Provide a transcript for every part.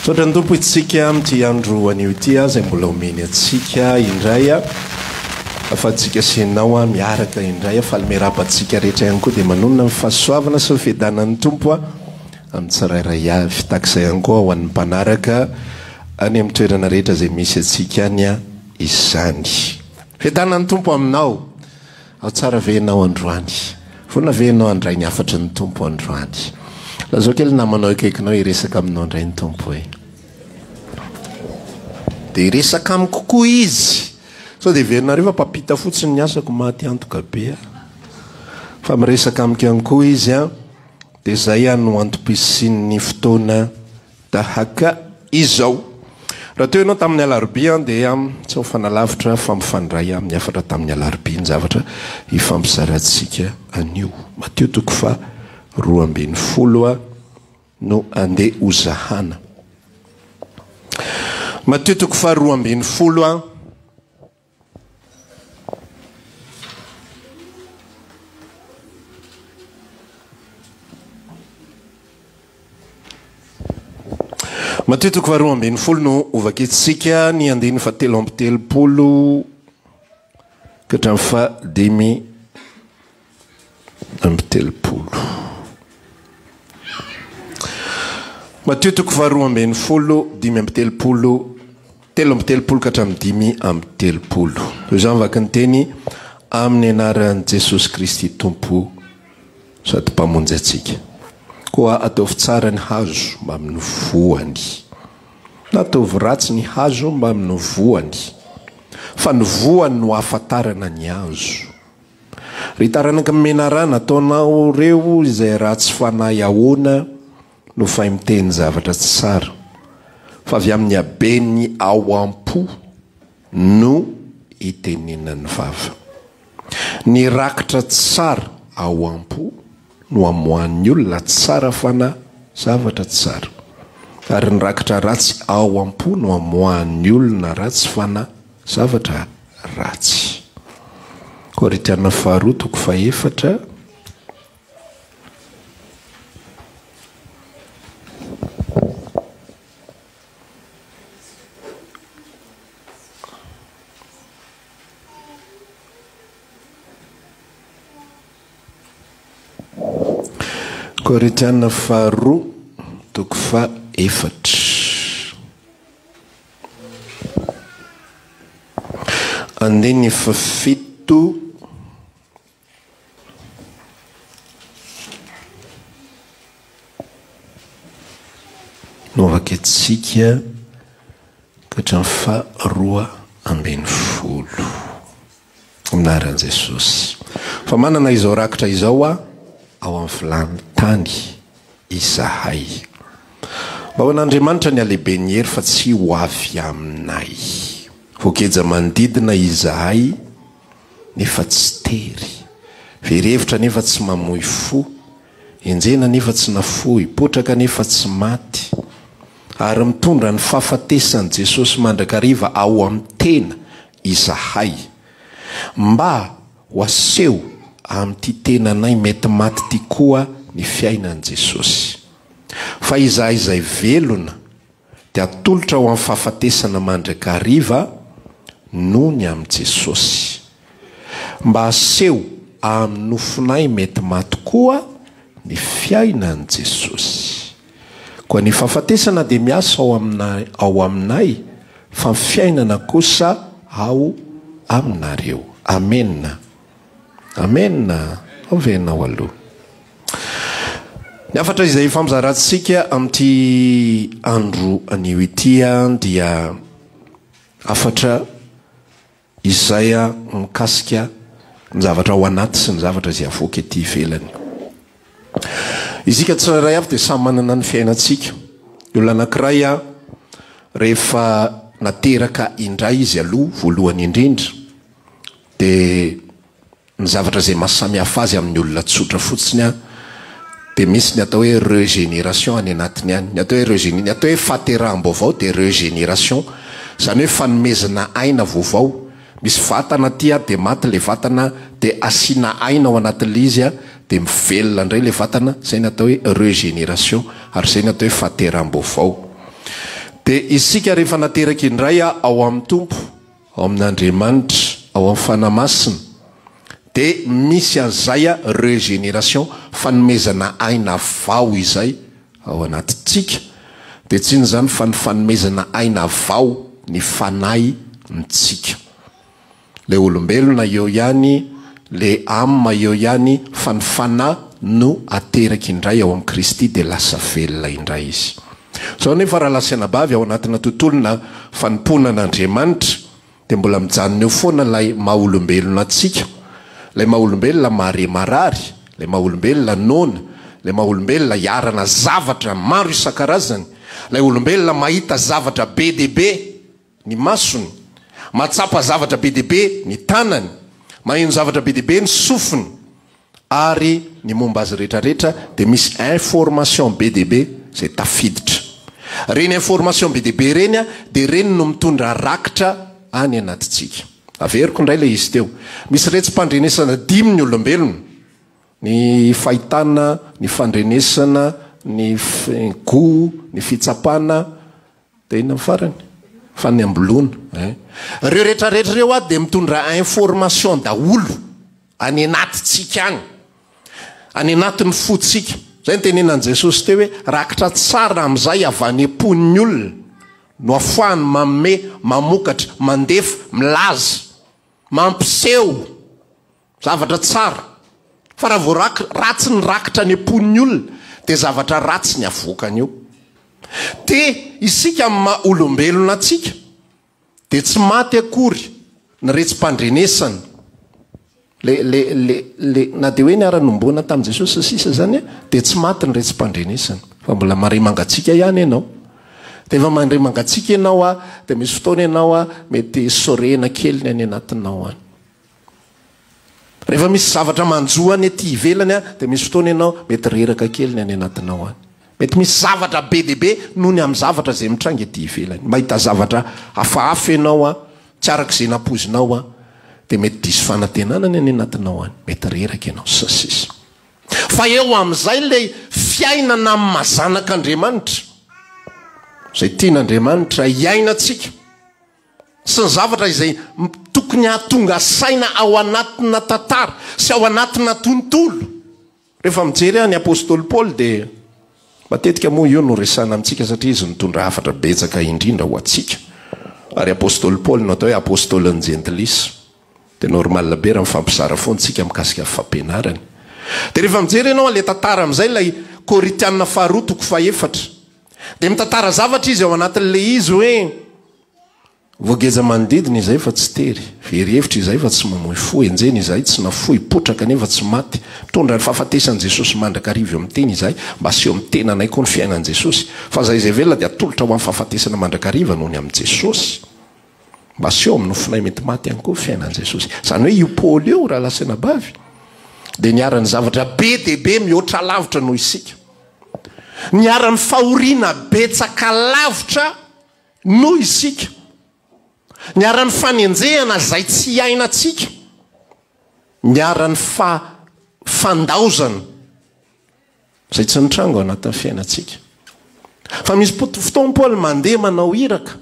Misaotra ny Tompo isika amin'ity andro anio ity izay mbola omeny antsika indray ahafahantsika sy ianao miaraka indray. Faly miarahaba antsika rehetra ihany koa dia manonona ny fahasoavana sy ny fiadanan'ny Tompo amin'ny tsirairay avy. Tahaka izay ihany koa ho an'ny mpanaraka any amin'ny toerana rehetra izay misy antsika any izany. Fiadanan'ny Tompo aminao. Ao tsara ve ianao androany? Vonona ve ianao handray ny hafatry ny Tompo androany? Lazao kely ny namanao akaikinao hiresaka aminao indray ny Tompo e. Dia hiresaka amiko koa izy. Sao dia heverinareo fa mpampita fotsiny ny asako, maty antoka be aho. Fa miresaka amiko ihany koa izy an. Dia izay no antom-pisian'ny fotoana Tahaka izao. Raha teo ianao tamin'ny alarobia dia tsy ho fanalavitra fa mifandray amin'ny hafatra tamin'ny alarobia ny zavatra hifampizarantsika anio. Matio toko faha 12 no andeha hozahana. Matio toko faha 12. Matio toko faharoa ambin'ny folo no hovakintsika ny andininy fahatelo amby telopolo ka hatramin'ny fahadimy 32. Matio toko faharoa ambin'ny folo, 35, 33 ka hatramin'ny 35. Toy izao ny vaky ny teny amin'ny anaran'i Jesosy Kristy Tompo sady Mpamonjy antsika. Koa ataovy tsara ny hazo mbamin'ny voany. Na ataovy ratsy ny hazo mbamin'ny voany. Fa ny voany no ahafantarana ny hazo. Ry taranaky ny menarana, ataonareo izay ratsy fanahy ahoana no fay miteny zavatra tsy tsara, fa avy amin'ny haben'ny ao am-po no itenenan'ny vava. Ny rakitra tsara ao am-po no amoahan'ny olona tsara fanahy zavatra tsara, ary ny rakitra ratsy ao am-po no amoahan'ny olona ratsy fanahy zavatra ratsy. Korintiana faharoa toko fahefatra. Korintiana faharoa toko fahefatra. Andininy fahafito. No vakintsika ka hatramin'ny faharoa ambin'ny folo. Amin'ny anaran'i Jesosy. Fa manana izao rakitra izao aho ao amin'ny vilany tany izahay. Mba ho an'Andriamanitra ny halehiben'ny hery fa tsy ho avy aminay. Voageja manodidina izahay nefa tsy tery. Very hevitra nefa tsy mamoy fo. Enjehina nefa tsy nafoy. Potraka nefa tsy maty. Ary mitondra ny fahafatesan'i Jesosy mandrakariva ao amin'ny tena izahay. Mba ho aseho amin'ity tenanay mety maty ity koa ny fiainan'i Jesosy. Fa izahay izay velona dia atolotra ho amin'ny fahafatesana mandrakariva noho ny amin'i Jesosy. Mba aseho amin'ny nofonay mety maty koa ny fiainan'i Jesosy. Koa ny fahafatesana dia miasa ao aminay, ao aminay, fa ny fiainana kosa ao aminareo. Amena. Amena. Ao ve ianao aloha? Ny hafatra izay ifampizarantsika amin'ity andro anio ity dia hafatra Izay mikasika ny zavatra ao anaty sy ny zavatra izay avoaka ety ivelany. Isika tsirairay avy dia samy manana ny fiainantsika. Ny olona anankiray rehefa nateraka indray izy aloha voalohany indrindra dia Ny zavatra izay maha samy hafa azy amin'ny olona tsotra fotsiny an, dia misy ny atao hoe regénération any anatiny any. Ny atao hoe regéné, ny atao hoe fahateraham-baovao dia regénération, izany hoe fanomezana aina vaovao. Misy vatana aty an, dia maty ilay vatana, dia asiana aina ao anatin'ilay izy an, dia mivelona indray ilay vatana, izay ny atao hoe regénération, ary izay ny atao hoe fahateraham-baovao. Dia isika rehefa nateraka indray ao amin'ny Tompo, ao amin'Andriamanitra, ao amin'ny Fanahy Masina, dia misy an'izay régénération, fanomezana aina vao izay ao anatintsika. Dia tsy inona izany fa ny fanomezana aina vao ny fanahintsika. Le olombelona eo ihany, le âme eo ihany fa ny fanahy no ateraky indray ao amin'i Kristy dia lasa velona indray izy. Zao anefa rahalahy sy anabavy ao anatina tontolona fanompoana an'Andriamanitra dia mbola mijanona eo foana ilay maha olombelona antsika, ilay maha olombelona mahare marary, ilay maha olombelona noana, ilay maha olombelona iharana zavatra maro isan-karazany, ilay olombelona mahita zavatra be dia be. ny masony, mahatsapa zavatra be dia be ny tanany, maheno zavatra be dia be ny sofiny, ary ny momba azy rehetra rehetra dia misy information be dia be izay tafiditra. Ireny information be dia be ireny dia ireny no mitondra rakitra any anatintsika. Averiko indray ilay izy teo. Misy retsi-pandrenesana dimy ny olombelona. Ny fahitana, ny fandrenesana, ny goût, ny fitsapana, Dia inona ny farany? Fa ny amboloana eh. Ireo rehetra rehetra ireo ah dia mitondra information daholo any anatintsika any. Any anatin'ny fontsika. Izay no tenenan'i Jesosy teo hoe rakitra tsara amin'izay avy any am-pon'ny olona no afahany manome, mamokatra, mandefa, milaza, mampiseho. Zavatra tsara. Fa raha vao rak, ratsy ny rakitra any am-pon'ny olona dia zavatra ratsy ny avoakany eo. Te isika amin'ny maha olombelona antsika dia tsy maty akory ny retsi-pandrenesana. Le, le, le, le, na dia hoe niara-nomboana tamin'i Jesosy sy sisa izany dia tsy maty ny retsi-pandrenesana. Fa mbola mare mangatsiaka ihany ianao. Dia efa mandre mangatsiaka ianao a, dia misy fotoana ianao a, mety sorena kely ny any anatinao any. Rehefa misy zavatra manjo any aty ivelany dia misy fotoana ianao mety reraka kely ny any anatinao any. Mety misy zavatra be dia be noho ny amin'ny zavatra izay mitranga ety ivelany. Mahita zavatra hafahafa ianao tsy araka izay nampoizinao dia mety diso fanantenana ny any anatinao any. Mety reraka ianao sy ny sisa. Fa eo amin'izay ilay fiainana amin'ny maha zanak'Andriamanitra izay tian'Andriamanitra hiainantsika. sy ny zavatra izay tokony hahatonga saina ao anatina tantara sy ao anatina tontolo. Rehefa mijery aho ny apostoly Paoly dia matetika moa io no resahina amintsika satria izy nitondra hafatra betsaka indrindra ho antsika. Ary apostoly Paoly no atao hoe apostolin'ny jentilisa. Dia normal be raha mifampizara foana tsika mikasika ny fampianarany. Dia rehefa mijery ianao an'ilay tantara amin'izay ilay Korintiana faharoa toko fahefatra. Dia mitantara zavatra izy ao anatin'ilay izy hoe Voageja manodidina izahay fa tsy tery, very hevitra izahay fa tsy mamoy fo, enjehina izahay tsy nafoy, potraka nefa tsy maty. Mitondra ny fahafatesan'i Jesosy mandrakariva eo amin'ny tena izahay, mba aseho amin'ny tenanay koa ny fiainan'i Jesosy. Fa izahay izay velona dia atolotra ho amin'ny fahafatesana mandrakariva noho ny amin'i Jesosy. Mba aseho amin'ny nofonay mety maty ihany koa ny fiainan'i Jesosy. Izany hoe io Paoly io, rahalahy sy anabavy, dia niharan'ny zavatra be dia be mihoatra lavitra noho isika. Niharan'ny fahoriana betsaka lavitra noho isika. Niharan'ny fanenjehana izay tsy iainantsika. Niharan'ny fa fandaozana izay tsy nitranga ao anatin'ny fiainantsika. Fa misy fotoana Paoly mandeha manao iraka.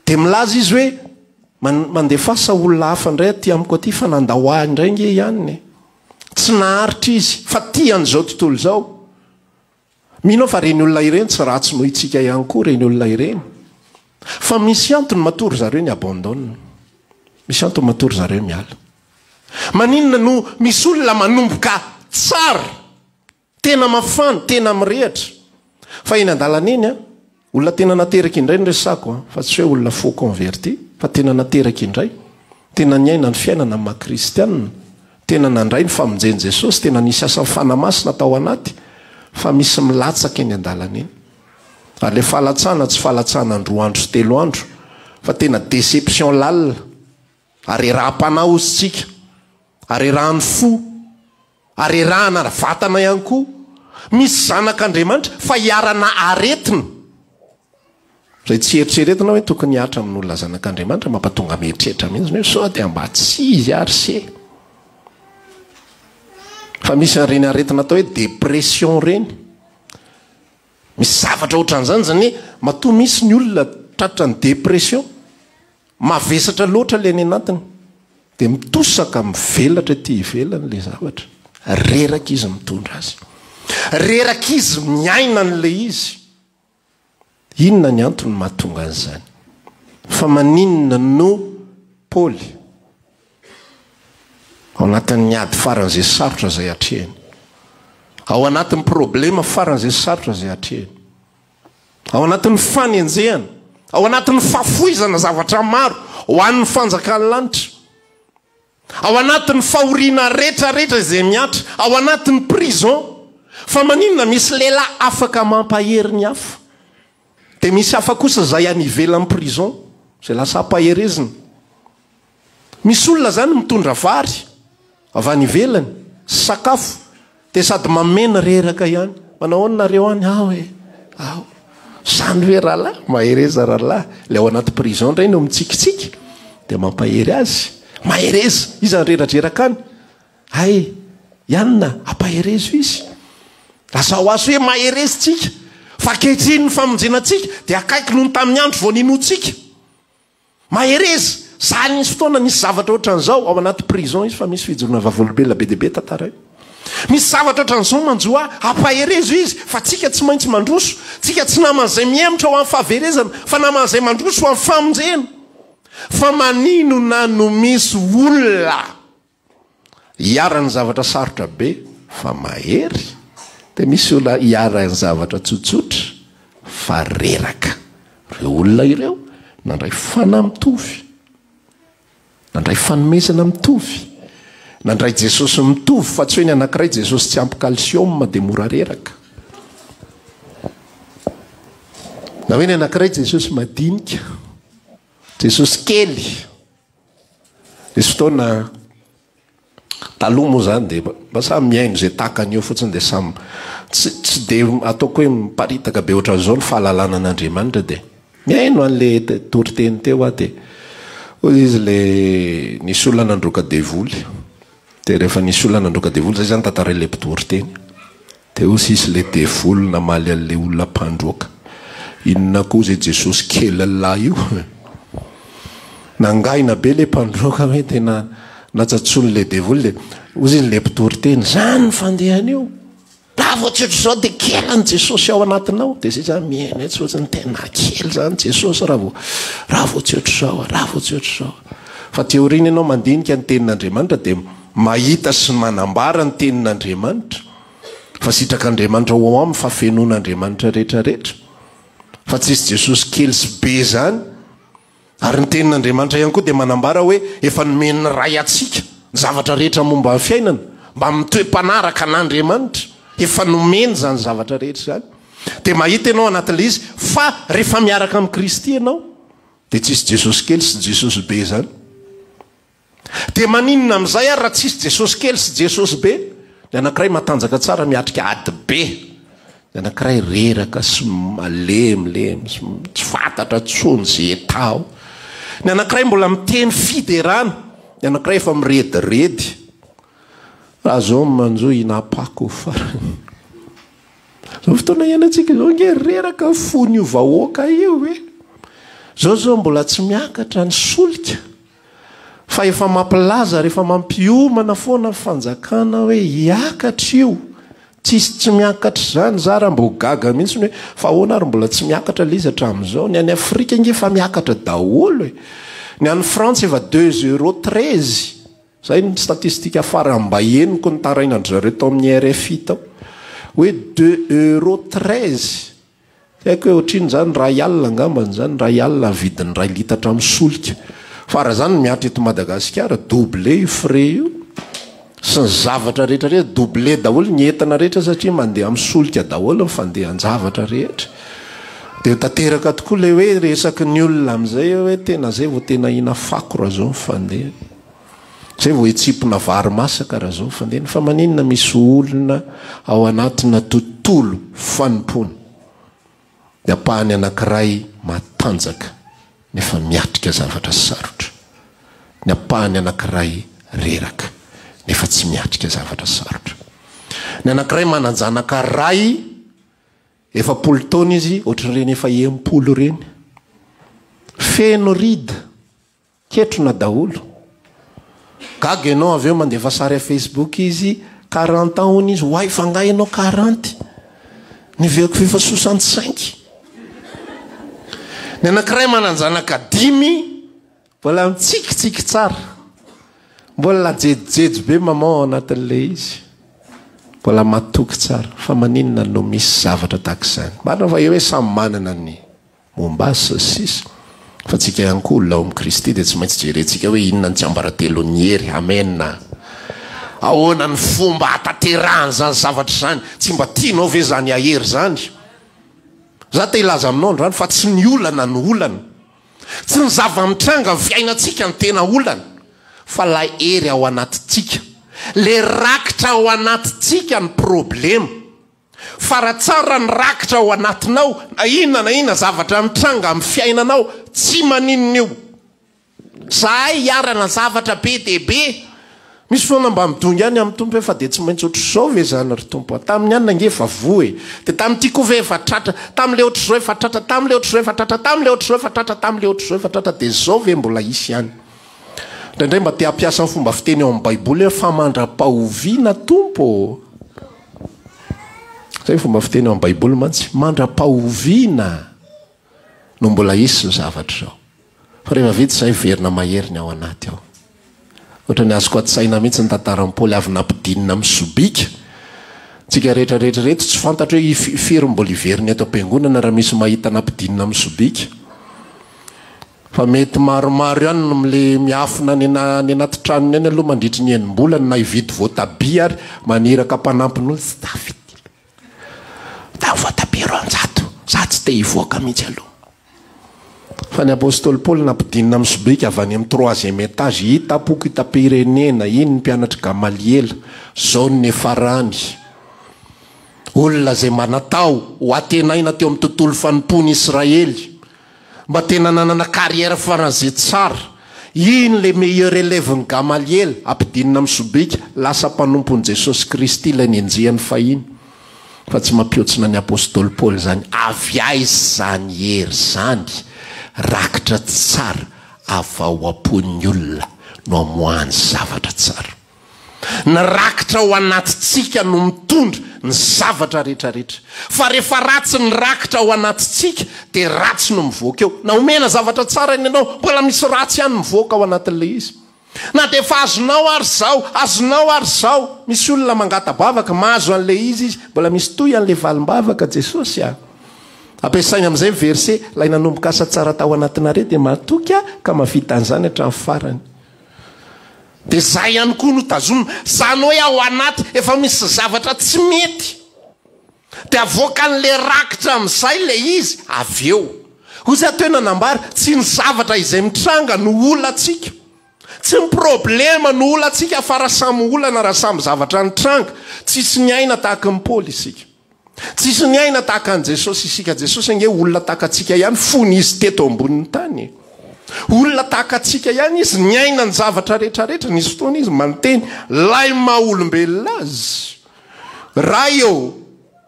Dia milaza izy hoe, Mandefasa olona hafa indray aty amiko aty fa nandao ahy indray ange i anona e. Tsy naharitra izy fa tia an'izao tontolo izao. Mino aho fa ireny olona ireny tsy ratsy noho itsika ihany koa ireny olona ireny. Fa misy antony matoa ry zareo ny abandonne. Misy antony matoa ry zareo miala. Maninona no misy olona manomboka tsara? Tena mafana, tena mirehatra. Fa eny an-dalana eny an, olona tena nateraka indray no resako an, fa tsy hoe olona faux converti, fa tena nateraka indray, tena niaina ny fiainana amin'ny maha kristianina, tena nandray ny famonjen'i Jesosy, tena nisy asan'ny Fanahy Masina tao anaty, fa misy milatsaka eny an-dalana eny. Ary ilay fahalatsahana tsy fahalatsahana androa andro sy telo andro, fa tena déception lalina, hareraham-panahy hozy tsika, harerahan'ny fo, Arerahana ny vatana ihany koa. Misy zanak'Andriamanitra fa iharana aretina. Izay tsy eritreretina hoe tokony hihatra amin'olona zanak'Andriamanitra mampatonga mieritreritra mihitsy hoe sao dia mba tsy izy ary se. Fa misy an'ireny aretina atao hoe dépression ireny. Misy zavatra ohatran'izany izany hoe matoa misy ny olona tratran'ny dépression, mavesatra loatra ilay any anatiny, dia mitosaka mivelatra ety ivelany ilay zavatra. Reraka izy mitondra azy. Reraka izy miaina an'ilay izy. Inona ny antony mahatonga an'izany? Fa maninona no Paoly, ao anatin'ny ady faran'izay sarotra izay atrehiny, ao anatin'ny problema faran'izay sarotra izay atrehiny, ao anatin'ny fanenjehana, ao anatin'ny fahafoizana zavatra maro ho an'ny fanjakan'ny lanitra, Ao anatin'ny fahoriana rehetra rehetra izay mihatra, ao anatin'ny prison. Fa maninona misy lehilahy afaka mampahery ny hafa? Dia misy hafa kosa izay any ivelan'ny prison, izay lasa ampaherezina. Misy olona izany mitondra vary avy any ivelany, sy sakafo, Dia sady mameno reraka ihany. Manao ahoana nareo any? Ao e! Ao. Zany ve rahalahy? Mahereza rahalahy. Ilay ao anaty prison indray no mitsikitsiky. Dia mampahery azy. Mahereza! Iza no reradreraka any? Hay, Ianona, ampaherezo izy. Lazao azy hoe mahereza tsika. Fa ankehitriny ny famonjena antsika dia akaiky noho ny tamin'ny andro vao ninoantsika. Mahereza! Za nisy fotoana nisy zavatra ohatran'izao, ao anaty prison izy fa misy fijoroana vavolombelona be dia be tantaraiko. Misy zavatra ohatran'izao manjo ahy, ampaherezo izy fa tsika tsy maintsy mandroso, tsika tsy naman'izay mihemotra ho amin'ny fahaverezana fa naman'izay mandroso ho amin'ny famonjena. Fa maninona no misy olona Iharan'ny zavatra sarotra be fa mahery, dia misy olona iharan'ny zavatra tsotsotra fa reraka. Ireo olona ireo nandray fanahy mitovy, nandray fanomezana mitovy, nandray Jesosy mitovy fa tsy hoe ny anankiray Jesosy tsy ampy calcium dia mora reraka. Na hoe ny anankiray Jesosy madinika, Jesosy kely. Nisy fotoana taloha moa zany dia mba samy mihaino izay takany eo fotsiny dia samy tsy tsy dia ataoko hoe miparitaka be ohatran'izao ny fahalalana an'Andriamanitra dia mihaino an'le toriteny teo aho dia hoy izy le nisy olona nandroaka devoly dia rehefa nisy olona nandroaka devoly zay zany tantarain'ilay mpitoriteny. Dia hoy sisa ilay devoly namaly an'ilay olona mpandroaka, Inona koa izay Jesosy kely lahy io? Nangaina be ilay mpandroaka hoe tena natsatsoin'ilay devoly. Dia hoy izy ilay mpitory teny, Izany ny fandehany io. Raha vao tsy ohatr'izao dia kely an'i Jesosy ao anatinao. Dia izay izany mihaino etsy fotsiny, tena kely izany Jesosy raha vao raha vao tsy ohatr'izao, raha vao tsy ohatr'izao. Fa aty aoriana ianao mandinika ny tenin'Andriamanitra dia mahita sy manambara ny tenin'Andriamanitra. Fa sitrak'Andriamanitra ho ao aminy fa fenoin'Andriamanitra rehetra rehetra. Fa tsisy Jesosy kely sy be zany. Ary ny tenin'Andriamanitra ihany koa dia manambara hoe efa nomen'ny Ray antsika ny zavatra rehetra momba ny fiainana, mbamin'ny toe-panahy araka an'Andriamanitra. Efa nomeny izany zavatra rehetra izany. Dia mahita ianao anatin'ilay izy fa rehefa miaraka amin'i Kristy ianao dia tsisy Jesosy kely sy Jesosy be izany. Dia maninona amin'izay ary raha tsisy Jesosy kely sy Jesosy be? Ny anankiray matanjaka tsara miatrika ady be, ny anankiray reraka sy malemilemy sy tsy fantatra intsony izay atao. Ny anankiray mbola miteny fiderana, ny anankiray efa mirediredy. Raha izao ny manjo hinapako farany. Izao fotoana iainantsika izao ange reraka ny fon'io vahoaka io e. Izao izao mbola tsy miakatra ny solika. Fa efa mampilaza ary efa mampiomana foana ny fanjakana hoe hiakatra io. Tsisy tsy miakatra izany, za raha mbo gaga mihitsy hoe fa ahoana ary mbola tsy miakatra ilay izy hatramin'izao. Ny any Afrika ange efa miakatra daholo e. Ny any Frantsa efa deux euros treize. Izay ny statistika farany mba henoko nitaraina-dry zareo tao amin'ny RFI tao. Hoe deux euros treize. Tsy haiko hoe ohatrinona izany, iray alina angambany izany, iray alina ny vidin'ny iray litatra amin'ny solika. Fa raha izany no mihatra eto Madagasikara, doublé io frais io. Sy ny zavatra rehetra rehetra, doublé daholo ny entana rehetra satria mandeha amin'ny solika daholo ny fandehan-javatra rehetra. Dia tanteraka tokoa ilay hoe resaky ny olona amin'izay hoe tena izay vao tena hina fako raha izao ny fandehany. Izay vao hitsimpona vary masaka raha izao ny fandehany. Fa maninona misy olona ao anatina tontolo fanompoana ny ampahany anankiray matanjaka nefa miatrika zavatra sarotra, ny ampahany anankiray reraka nefa tsy miatrika zavatra sarotra, ny anankiray manan-janaka ray. 40 taona izy, ohatran'ireny efa 60 ireny. Feno ride, ketrona daholo. Gaga ianao avy eo mandefa sary a Facebook izy, 40 ans hono izy, oay fa angaha ianao 40? Niveriko f'efa 65. Ny anankiray manan-janaka dimy, Mbola mitsikitsiky tsara. Mbola jejojejo be maman ao anatin'ilay izy. Mbola matoky tsara. Fa maninona no misy zavatra tahaka izany? Marina fa eo hoe samy manana ny momba azy sy ny sisa. Fa tsika ihany koa olona ao amin'i Kristy dia tsy maintsy jerentsika hoe inona ny tsiambaratelon'ny hery. Amen. Ahoana ny fomba hahatanterahan'izany zavatra izany? Tsy mba tianao ve izany hahery izany? Za te hilaza aminao androany fa tsy ny olana no olana. Tsy ny zava-mitranga amin'ny fiainantsika no tena olana fa ilay hery ao anatintsika. Le rakitra ao anatintsika no problema. Fa raha tsara ny rakitra ao anatinao, na inona na inona zavatra mitranga amin'ny fiainanao, tsy maninona io. Zahay iharana zavatra be dia be. Misy fotoana mba midongy ihany amin'ny Tompo hoe fa dia tsy maintsy ohatr'izao ve izany ry Tompo a? Tamin'ny anona ange efa voa e! Dia tamin'ity koa ve efa tratra? Tamin'ilay ohatr'izao efa tratra, tamin'ilay ohatr'izao efa tratra, tamin'ilay ohatr'izao efa tratra, tamin'ilay ohatr'izao efa tratra, dia izao ve mbola hisy ihany? Indraindray mba te hampiasa ny fomba fiteny ao amin'ny Baiboly hoe fa mandra-pahoviana Tompo ô? Izay ny fomba fiteny ao amin'ny Baiboly mantsy, mandra-pahoviana no mbola hisy izao zavatra izao. Fa rehefa vita izay, miverina mahery ny ao anaty ao. Ohatran'ny azoko an-tsaina mihitsy ny tantaran'i Paoly avy nampidinina amin'ny sobika. Tsika rehetra rehetra ireto tsy fantatro hoe firy mbola hiverina eto am-piangonana raha misy mahita nampidinina amin'ny sobika. Fa mety maromaro ihany no mle miafina any any anaty tranony any aloha mandritry ny enim-bolana na hividy voatabia ary maniraka mpanampin'olona tsy tafiditra. Mitady voatabia 200, za tsy te hivoaka mihitsy aloha. Fa ny apostoly Paoly nampidinina amin'ny sobika avy any amin'ny troisième étage, hitam-poko hitam-pirenena, iny ny mpianatr'i Gamaliela, zao ny niafarany. Olona izay mba natao ho antenaina teo amin'ny tontolo fanompoan'i Israely. Mba tena nanana carrière faran'izay tsara. Iny le meilleur élève-n'i Gamaliela, ampidinina amin'ny sobika, lasa mpanompon'i Jesosy Kristy ilay nenjehiny fahiny. Fa tsy mampihontsina ny apostoly Paoly izany. Avy aiza izany hery izany? Rakitra tsara avy ao am-pon'ny olona no amoahany zavatra tsara. Ny rakitra ao anatintsika no mitondra ny zavatra rehetra rehetra. Fa rehefa ratsy ny rakitra ao anatintsika dia ratsy no mivoaka eo. Na omena zavatra tsara ny anao, mbola misy ratsy ihany mivoaka ao anatin'ilay izy. Na dia efa azonao ary izao, azonao ary izao. Misy olona mangata-bavaka, mahazo an'ilay izy izy, mbola misy toy an'ilay valim-bavaka Jesosy a. Ampiasainy amin'izay ny verset, ilay nanomboka asa tsara tao anatinareo dia matoky aho ka mahavita an'izany hatramin'ny farany. Dia zay ihany koa no tazomina. Zany hoe ao anaty efa misy zavatra tsy mety. Dia avoakan'le rakitra amin'izay le izy avy eo. Hoy za teo nanambara, tsy ny zavatra izay mitranga no olantsika. Tsy ny problema no olantsika fa raha samy olana, raha samy zavatra nitranga. Tsisy niaina tahaky ny Paoly isika. Tsisy niaina tahaka an'i Jesosy isika. Jesosy ange olona tahaka antsika ihany fony izy teto ambonin'ny tany e. Olona tahaka antsika ihany izy, niaina ny zavatra rehetra rehetra. Nisy fotoana izy mba niteny, lay maha olombelona azy. Ray ô,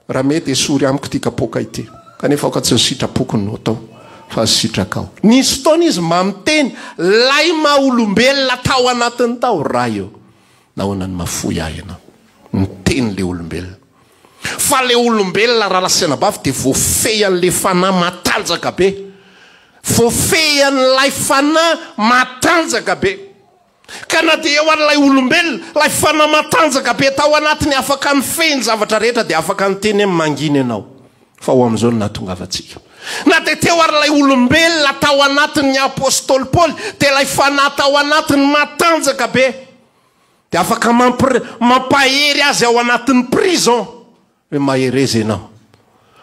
raha mety esory amiko ity kapoaka ity. Kanefa aoka tsy ny sitrapoko no atao, fa ny sitrakao. Nisy fotoana izy mba miteny, lay maha olombelona tao anatiny tao, Ray ô. Nahoana no mahafoy ahy ianao? Niteny ilay olombelona. Fa ilay olombelona rahalahy sy anabavy dia voafehy an'ilay fanahy matanjaka be. Voafehy an'ilay fanahy matanjaka be. Ka na dia eo an'ilay olombelona, ilay fanahy matanjaka be tao anatiny afaka nifehy ny zavatra rehetra dia afaka niteny hoe mangina ianao. Fa ho amin'izao no nahatongavantsika. Na dia teo ary ilay olombelona tao anatin'ny apostoly Paoly, dia ilay fanahy tao anatiny matanjaka be, dia afaka mampahery azy ao anatin'ny prison, hoe mahereza ianao,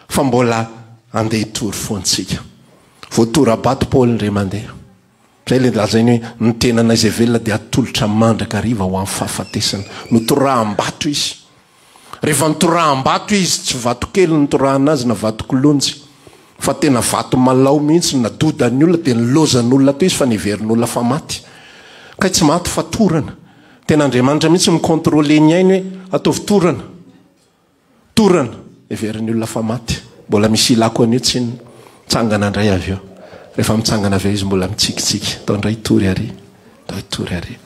fa mbola andeha hitory foantsika. Voatora-bato Paoly indray mandeha. Izay ilay lazainy hoe ny tenanay izay velona dia atolotra mandrakariva ho amin'ny fahafatesana. Notoraham-bato izy. Rehefa notoraham-bato izy, tsy vatokely no nitorahana azy na vatokilonjy, fa tena vato malao mihitsy no nadodan'ny olona, dia nilaozan'olona teo izy fa neverin'olona fa maty. Kay tsy maty fa torana. Tena Andriamanitra mihitsy no mi-contrôler ny ainy hoe ataovy torana. Torana. Heverin'ny olona fa maty. Mbola misy ilako an'io tsinona. Mitsangana indray avy eo. Rehefa mitsangana avy eo izy mbola mitsikitsiky. Atao indray hitory ary. Atao hitory ary.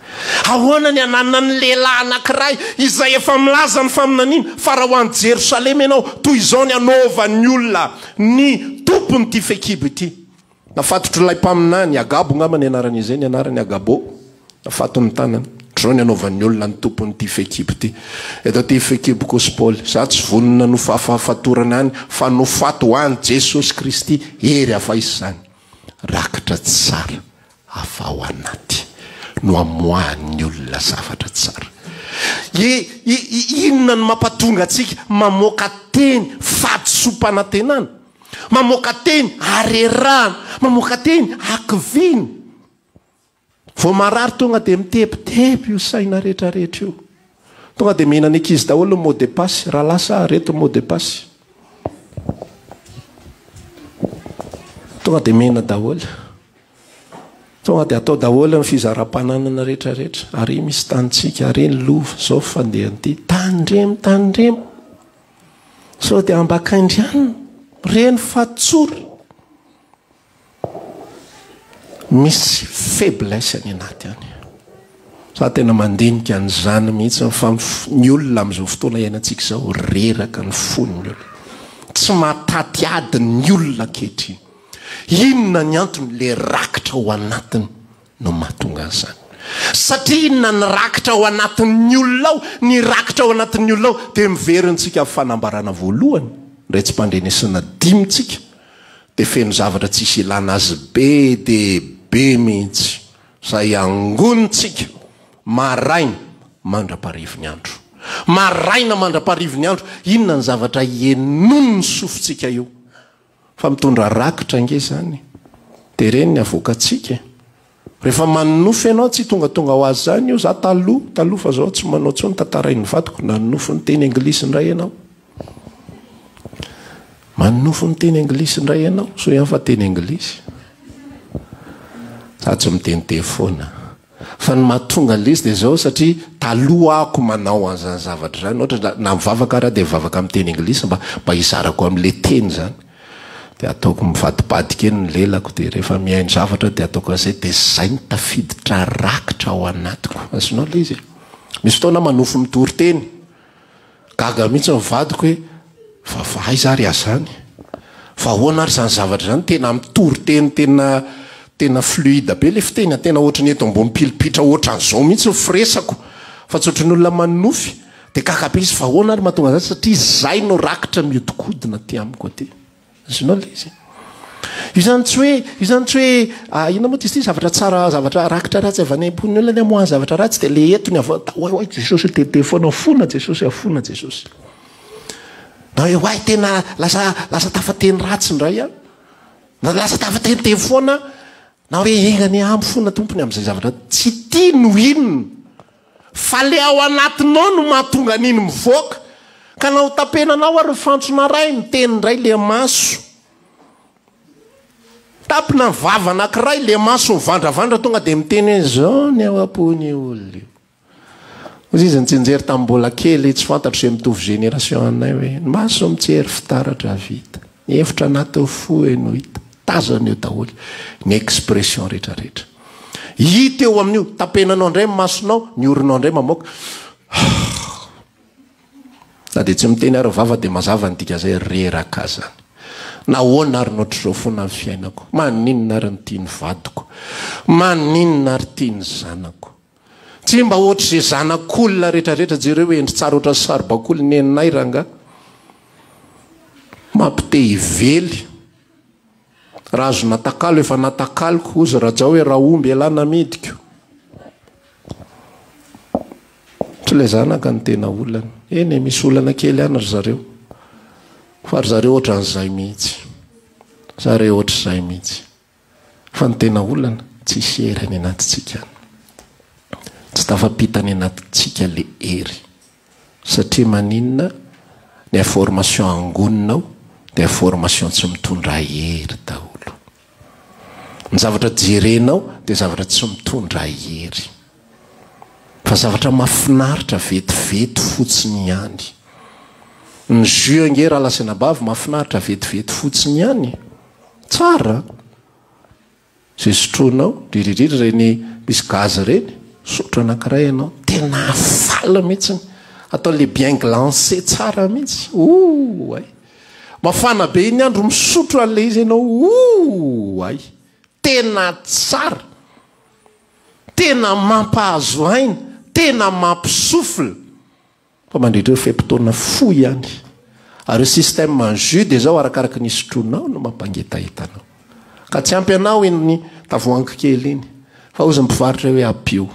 Ahoana ny ananan'ny lehilahy anankiray izay efa milaza ny faminaniana fa raha ho any Jerosalema ianao, toy izao ny hanaovan'ny olona ny tompon'ity fehikibo ity. Nafatotr'ilay mpaminany, Agabo angamba ny anaran'izy izay, ny anarany Agabo. Nafatony ny tanany. Ohatr'izao ny anaovan'ny olona ny tompon'ity fehikibo ity. Eto ity fehikibo koa Paoly. Za tsy vonona nofafafatorana any fa nofato ho an'i Jesosy Kristy. Hery hafa izy izany. Rakitra tsara hafa ao anaty no amoahan'ny olona zavatra tsara. I, i, i, inona no mampatonga antsika mamoaka teny fahadisoam-panantenana? Mamoaka teny harerahana, mamoaka teny hakiviana. Vao marary tonga dia mitebiteby io saina rehetra rehetra io. Tonga dia mihinana ankizy daholo ny mot de passe, raha lasa aho reto ny mot de passe. Tonga dia mihina daholo. Tonga dia atao daholo ny fizaram-pananana rehetra rehetra. Ary misy tanintsika, ary ny lova, izao fandehan'ity. Tandremo, tandremo. Sao dia ambakaindrianina, reny fa tsory. Misy faiblesse any anaty any. Za tena mandinika an'izany mihitsy fa ny olona amin'izao fotoana iainantsika izao reraka ny fon'ny olona. Tsy mahataty ady ny olona ankehitriny. Inona ny antony? Le rakitra ao anatiny no mahatonga an'izany. Satria inona ny rakitra ao anatin'ny olona ao? Ny rakitra ao anatin'ny olona ao dia miverintsika amin'ny fanambarana voalohany, indray tsy mpandrenesana dimintsika, dia feno zavatra tsisy ilana azy be dia be mihitsy, izay angonintsika maraina mandra-parivin'ny andro. Maraina mandra-parivin'ny andro, inona ny zavatra henoin'ny sofintsika io? Fa mitondra rakitra ange izany. Dia ireny ny avoakantsika e. Rehefa manonofy ianao tsy tongatonga ho azy izany io, za taloha, taloha fa zao tsy manao intsony, tantarain'ny vadiko, nanonofy niteny anglisy indray ianao. Manonofy miteny anglisy indray ianao, soa ihany fa teny anglisy. Za tsy miteniteny foana. Fa ny mahatonga an'ilay izy dia izao satria taloha ako manao an'izany zavatra izany, ohatra na mivavaka ary aho dia mivavaka amin'ny teny anglisy mba mba hizarako amin'ilay teny izany. Dia ataoko mivadibadika eny ny lelako dia rehefa mihaino zavatra aho dia ataoko an'izay dia izay no tafiditra rakitra ao anatiko. Azonao ilay izy e? Misy fotoana aho manofy mitory teny. Gaga mihitsy ny vadiko hoe fa fa aiza ary aho zany? Fa ahoana ary zany zavatra zany? Tena mitory teny tena tena fluide be le fiteny a, tena ohatry ny eto ambony pilipitra ohatran'izao mihitsy ny firesako fa tsy ohatry ny olona manonofy. Dia gaga be izy fa ahoana ary mahatonga an'izany satria izay no rakitra mihodinkodina aty amiko aty. Azonao ilay izy. Io zany tsy hoe, io zany tsy hoe, ah, inona moa izy ity, zavatra tsara, zavatra rakitra ratsy avy any am-pon'ny olona ny amoahany zavatra ratsy dia le eto ny avy oay oay Jesosy tete foana, fona Jesosy, afona Jesosy. Na hoe oay tena lasa lasa tafateny ratsy indray aho. Na lasa tafateniteny foana, na hoe enga anie aho mifona tompony amin'izay zavatra tsy tia no inona. Fa le ao anatinao no mahatonga an'iny mivoaka. Ka na ho tapenanao ary ny fantsona iray, miteny indray le maso. Tapina ny vava anankiray, le maso mivandravandra tonga dia miteny hoe zao ny ao am-pon'io olona io. Hoy izy nitsinjery tamin'ny mbola kely, tsy fantatro izay mitovy génération anay hoe ny maso mijery fitaratra vita, ny hevitra anatin'ny fo no hita. Tazana eo daholo ny expression rehetrarehetra. Hita eo amin'io, tapenanao indray ny masonao, ny oronao indray mamoaka. Na dia tsy miteny ary ny vava dia mazava ny dikan'izay, reraka zany. Nahoana ary no ohatr'izao foana ny fiainako? Maninona ary ny tia ny vadiko? Maninona ary tia ny zanako? Tsy mba ohatr'izay zanak'olona rehetrarehetra, jereo endry tsara ohatran'ny saribakoly neninay rangahy. Mampite hively. Raha azo natakalo efa natakaloko, hozy Rajao hoe raha omby ialahy namidiko. Tsy ilay zanaka no tena olana. Eny e, misy olana kely ihany ry zareo. Fa ry zareo ohatran'izay mihitsy. Zareo ohatr'izay mihitsy. Fa ny tena olana, tsisy hery any anatintsika any. Tsy tafapita any anatintsika le hery. Satria maninona? Ny information angonina ao dia information tsy mitondra hery daholo. Ny zavatra jerenao dia zavatra tsy mitondra hery. Fa zavatra mahafinaritra vetivety fotsiny ihany. Ny jus ange rahalahy sy anabavy mahafinaritra vetivety fotsiny ihany. Tsara. Izay sotroinao, indrindra indrindra ireny misy gaz ireny, misotro anankiray ianao, tena faly mihitsy. Atao le bien glancé tsara mihitsy. Ouh ay. Mafana be iny andro misotro an'ilay izy ianao, ouh ay. Tena tsara. Tena mampahazo aina, tena mampisouffle. Fa mandritra io fe-potoana fohy ihany. Ary io système en jus dia izao arakaraky ny isotroanao no mampangetaheta anao. Ka tsy ampy anao iny tavoahangy kely iny. Fa hozy ny mpivarotra hoe ampio.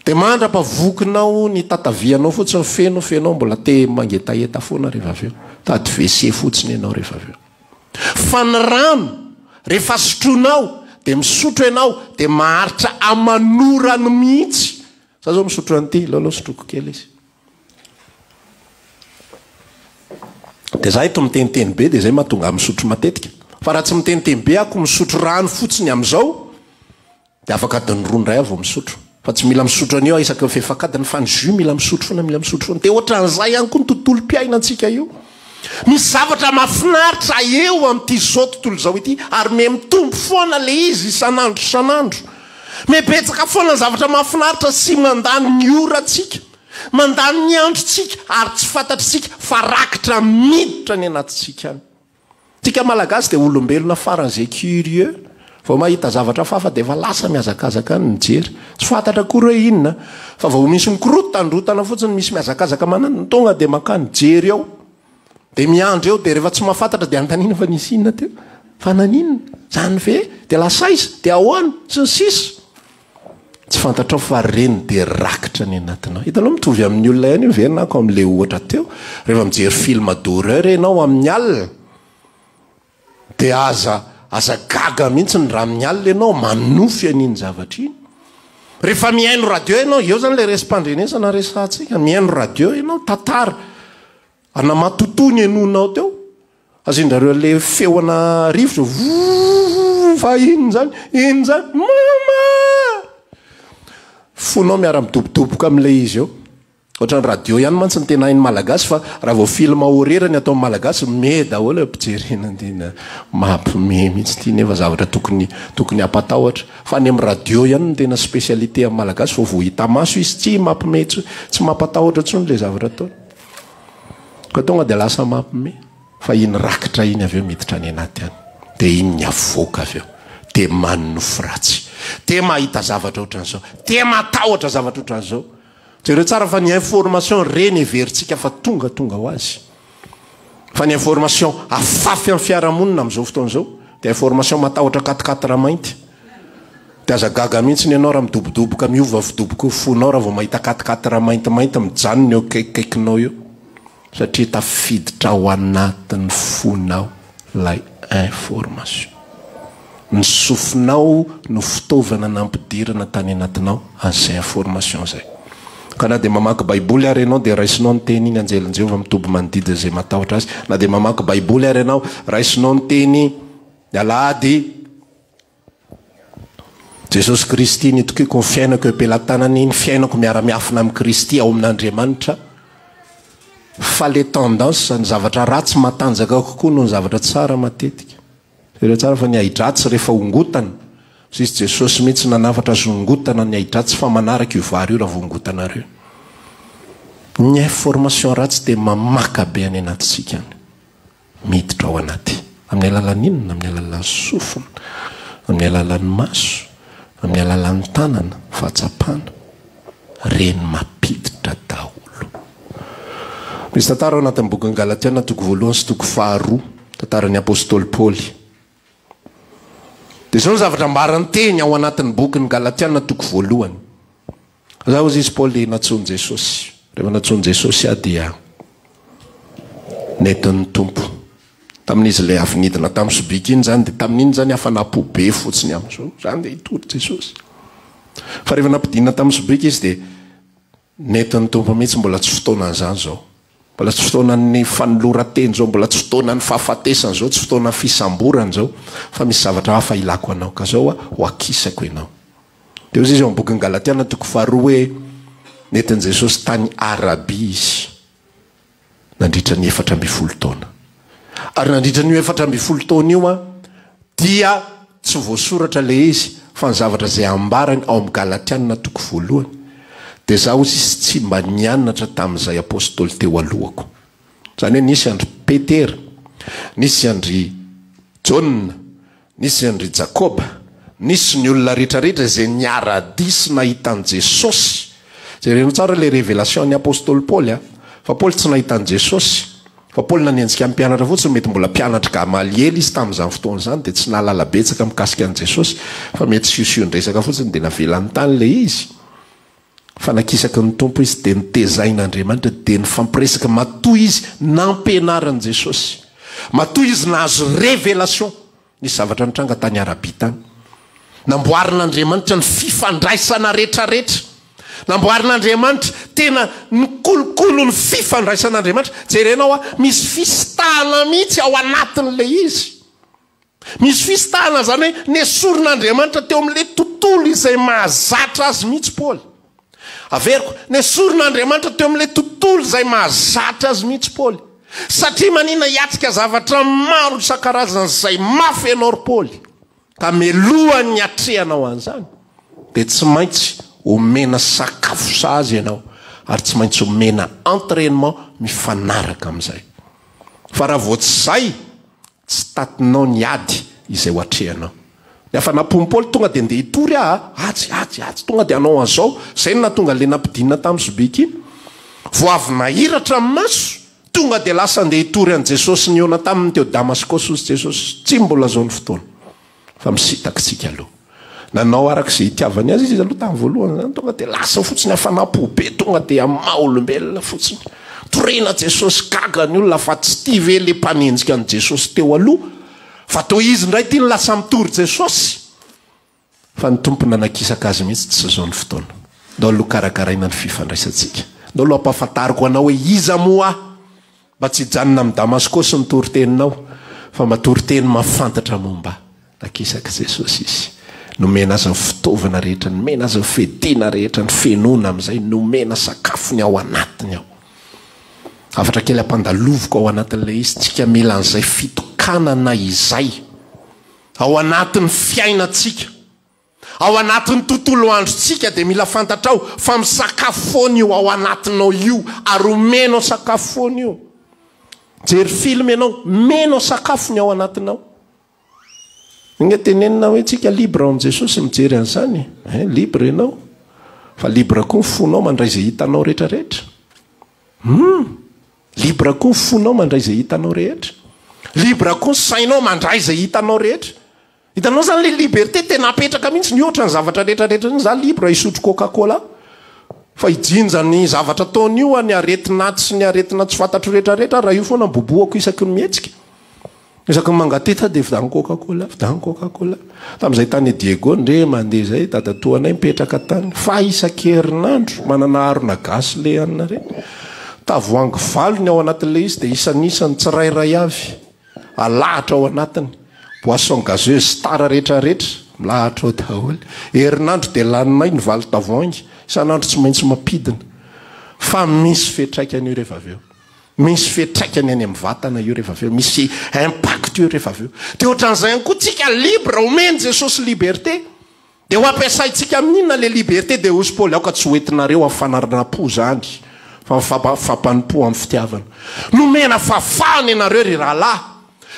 Dia mandra-pavokinao ny tatavianao fotsiny feno fenao mbola te mangetaheta foana rehefa avy eo. Tady WC fotsiny ianao rehefa avy eo. Fa ny rano rehefa sotroinao dia misotro ianao dia maharitra aman'orany mihitsy. Za zao misotro an'ity, aleo aloha sotroiko kely izy. Dia za eto miteniteny be dia zay mahatonga ahy misotro matetika. Fa raha tsy miteniteny be aho ko misotro rano fotsiny amin'izao dia afaka adiny roa indray aho vao misotro. Fa tsy mila misotro an'io aho isaky ny fefak'adiny fa ny jus mila misotro foana, mila misotro foana. Dia ohatran'izay ihany koa ny tontolom-piainantsika io. Misy zavatra mahafinaritra eo amin'ity izao tontolo izao ity ary miha mitombo foana ilay izy isan'andro isan'andro. Miha betsaka foana ny zavatra mahafinaritra sy mandany ny orantsika, mandany ny androntsika ary tsy fantatr'isika fa rakitra miditra any anatintsika any. Tsika Malagasy dia olombelona faran'izay curieux, vao mahita zavatra hafahafa dia efa lasa mihazakazaka any mijery. Tsy fantatra akory hoe inona fa vao misy mikorotandrotana fotsiny misy mihazakazaka mananona tonga dia mankany mijery eo. Dia miandry eo dia rehefa tsy mahafantatra dia anontaniana fa nisy inona teo? Fa naninona? Zany ve? Dia lasa aiza? Dia ahoana? Sy ny sisa. Tsy fantatrao fa reny dia rakitra ny anatinao. Hitanao mitovy amin'ny olona ihany io ve nako amin'ilay ohatra teo. Rehefa mijery film d'horreur ianao amin'ny alina dia aza aza gaga mihitsy ny raha amin'ny alina ianao manofy an'iny zavatra iny. Rehefa mihaino radio ianao, eo zany ilay resi-pandrenesana resahantsika, mihaino radio ianao, tantara ana matotoa ny henoinao teo. Asian-drareo an'ilay feo ana rivotra, voovovovov, fa inona izany? Inona izany? Mama! Fonao miara-midobodoboka amin'ilay izy eo. Ohatran'ny radio ihany mantsy ny tena hain'ny Malagasy fa raha vao film horreur ny ataon'ny Malagasy, me daholo eo am-pijerena an'ity. Mampime mihitsy ity nefa zavatra tokony tokony hampatahotra. Fa any amin'ny radio ihany no tena spécialité amin'ny Malagasy vao vao hita maso izy, tsy mampime intsony, tsy mampatahotra intsony ilay zavatra ataony. Ka tonga dia lasa mampime fa iny rakitra iny avy eo miditra any anaty any dia iny ny avoaka avy eo dia manonofy ratsy dia mahita zavatra ohatran'izao dia matahotra zavatra ohatran'izao. Jereo tsara fa ny information reny heverintsika fa tonga tonga ho azy fa ny information afafy amin'ny fiarahamonina amin'izao fotoana izao dia information matahotra quatre-quatre mainty. Dia aza gaga mihitsy ianao raha midobodoboka miova fidoboky ny fonao raha vao mahita quatre-quatre maintimainty mijanona eo akaikikaikinao eo satria tafiditra ao anatin'ny fonao ilay information. Ny sofinao no fitaovana nampidirana tany anatinao an'izay information izay. Ka na dia mamaky baiboly ary ianao dia raisinao ny teny iny anjelin'i Jehovah mitoby manodidina izay matahotra azy. Na dia mamaky baiboly ary ianao, raisinao ny teny ny alahady. Jesosy Kristy nitokiako ny fiainako eo am-pelatanany, ny fiainako miara-miafina amin'i Kristy ao amin'Andriamanitra, fa le tendance, ny zavatra ratsy matanjaka kokoa noho ny zavatra tsara matetika. Jereo tsara fa ny ahi-dratsy rehefa ongotana, sisy Jesosy mihitsy nanafatra azy ongotana ny ahi-dratsy fa manaraka io vary io raha vao ongotanareo. Ny information ratsy dia mamaka be any anatintsika any. Miditra ao anaty. Amin'ny alalan'ny inona? Amin'ny alalan'ny sofina, amin'ny alalan'ny maso, amin'ny alalan'ny tanana, fahatsapana. Reny mampiditra daholo. Misy tantara ao anatin'ny bokin'ny Galatiana toko voalohany sy toko faharoa, tantaran'ny apostoly Paoly. Dia izao ny zavatra ambaran'ny teny ao anatin'ny bokin'ny Galatiana toko voalohany. Za hozy izy Paoly nantsoin'i Jesosy. Rehefa nantsoin'i Jesosy aho dia nentin'ny Tompo. Tamin'izy ilay avy nidina tamin'ny sobika iny izany dia tamin'iny izany hafanam-po be fotsiny amin'izao. Izany dia hitory Jesosy. Fa rehefa nampidinina tamin'ny sobika izy dia nentin'ny Tompo mihitsy mbola tsy fotoanan'izany izao. Mbola tsy fotoanan'ny fanoloran-tena izao, mbola tsy fotoanan'ny fahafatesana izao, tsy fotoanan'ny fisamborana izao, fa misy zavatra hafa ilako anao. Ka izao aho ho akisako ianao. Dia hoy izy ao amin'ny bokin'ny Galatiana toko faharoa hoe nentin'i Jesosy tany Arabia izy. Nandritra ny 14 taona. Ary nandritra an'io 14 taona io an, dia tsy voasoratra ilay izy fa ny zavatra izay ambarany ao amin'ny Galatiana toko voalohany, dia izaho hozy izy tsy mba nianatra tamin'izay apostoly teo alohako. Izany hoe nisy an-dry Petera, nisy an-dry Jaona, Nisy an-dry Jakoba, nisy ny olona rehetrarehetra izay niara-dia sy nahita an'i Jesosy. Jereno tsara ilay révélation an'ny apostoly Paoly a! Fa Paoly tsy nahita an'i Jesosy. Fa Paoly nanenjika ny mpianatra fotsiny, mety mbola mpianatr'i Gamaliela izy tamin'izany fotoana izany dia tsy nahalala betsaka mikasika an'i Jesosy, fa mety siosion-dresaka fotsiny dia navelany tany ilay izy. Fa nakisaky ny Tompo izy dia notezain'Andriamanitra dia nifampiresaka matoa izy nampianarin'i Jesosy. Matoa izy nahazo révélation. Nisy zavatra nitranga tany Arabia tany. Namboarin'Andriamanitra ny fifandraisana retraretra. Namboarin'Andriamanitra tena nikolokolo ny fifandraisan'Andriamanitra. Jerenao a, misy fisitahana mihitsy ao anatin'ilay izy. Misy fisitahana izany hoe nesorin'Andriamanitra teo amin'ilay tontolo izay mahazatra azy mihitsy Paoly. Averiko, nesorin'Andriamanitra teo amin'ilay tontolo izay mahazatra azy mihitsy Paoly. Satria manina hiatrika zavatra maro isan-karazany izay mafy ianao ry Paoly, ka melohan'ny hiatrehanao an'izany, dia tsy maintsy omena sakafo sahaza ianao ary tsy maintsy omena entrainement mifanaraka amin'izay. Fa raha vao tsy izay, Tsy tatinao ny ady izay ho atrehanao. Ny hafanam-pon'i Paoly tonga dia ndeha hitory aho a! Atsy, atsy, atsy, tonga dia hanao an'izao. Izay no nahatonga an'ilay nampidinina tamin'ny sobika iny. Vao avy nahiratra ny maso, tonga dia lasa ndeha hitory an'i Jesosy nihaona taminy teo Damaskosy hozy Jesosy. Tsy mbola izao ny fotoana. Fa misintaka isika aloha. Nanao araka izay itiavany azy izy aloha tamin'ny voalohany izany, tonga dia lasa fotsiny hafanam-po be, tonga dia amin'ny maha olombelona fotsiny. Torina Jesosy, gaga ny olona fa tsy tia ve le mpanenjika an'i Jesosy teo aloha? Fa toa izy indray ity no lasa mitory Jesosy. Fa ny Tompo nanakisaka azy mihitsy tsy izao ny fotoana. Ndao aloha karakaraina ny fifandraisantsika. Ndao aloha ampahafantariko anao hoe iza moa aho. Mba tsy hijanona amin'i Damaskosy ny toriteninao, fa mba toriteny mahafantatra momba ahy. Nakisak'i Jesosy izy. Nomena azy ny fitaovana rehetra, nomena azy ny fiadiana rehetra, ny fenoana amin'izay, nomena sakafo ny ao anatiny ao. Hafatra kely ampandaloviko ao anatin'ilay izy, tsika mila an'izay fitokanana izay ao anatin'ny fiainantsika. Ao anatin'ny tontolo androntsika dia mila fantatrao fa misakafo foana io ao anatinao io ary omenao sakafo foana io. Mijery film ianao, omenao sakafo ny ao anatinao. Inga tenenina hoe tsika libre ao amin'i Jesosy mijery an'izany. Eh, libre ianao. Fa libre koa ny fonao mandray izay hitanao rehetrarehetra. Hum! Libre koa ny fonao mandray izay hitanao rehetra. Libre koa ny sainao mandray izay hitanao rehetra. Hitanao zany le liberté tena apetraka mihitsy mihoatra ny zavatra rehetra rehetra zany, za libre hisotro coca cola fa hijinja ny zavatra ataony io ny aretina atsy sy ny aretina tsy fantatro rehetra rehetra raha io foana bobohako isaky ny mihetsika isaky ny mangateta dia vidano coca cola vidano coca cola tamin'izay tany Diego ndre mandeha zay dadatoanay mipetraka tany fa isan-kerinandro manana harona gasy le anina reny tavoahangy valo ny ao anatin'ilay izy dia isanisany tsirairay avy Alahatra ao anatiny. Boisson gazeuse star rehetra rehetra milahatra ao daholo. Herinandro dia laninay ny valo tavoahangy. Isan'andro tsy maintsy mampidina. Fa misy fiantraikany io rehefa avy eo. Misy fiantraikany any amin'ny vatana io rehefa avy eo. Misy impact io rehefa avy eo. Dia ohatran'izay ihany koa tsika libre, omen'i Jesosy liberté. Dia ho ampiasaintsika amin'inona ilay liberté? Dia hozy Paoly, aoka tsy ho entinareo amin'ny fanaranam-po izany, fa ny fampanompo amin'ny fitiavana. Nomena fahafahana ianareo, ry rahalahy,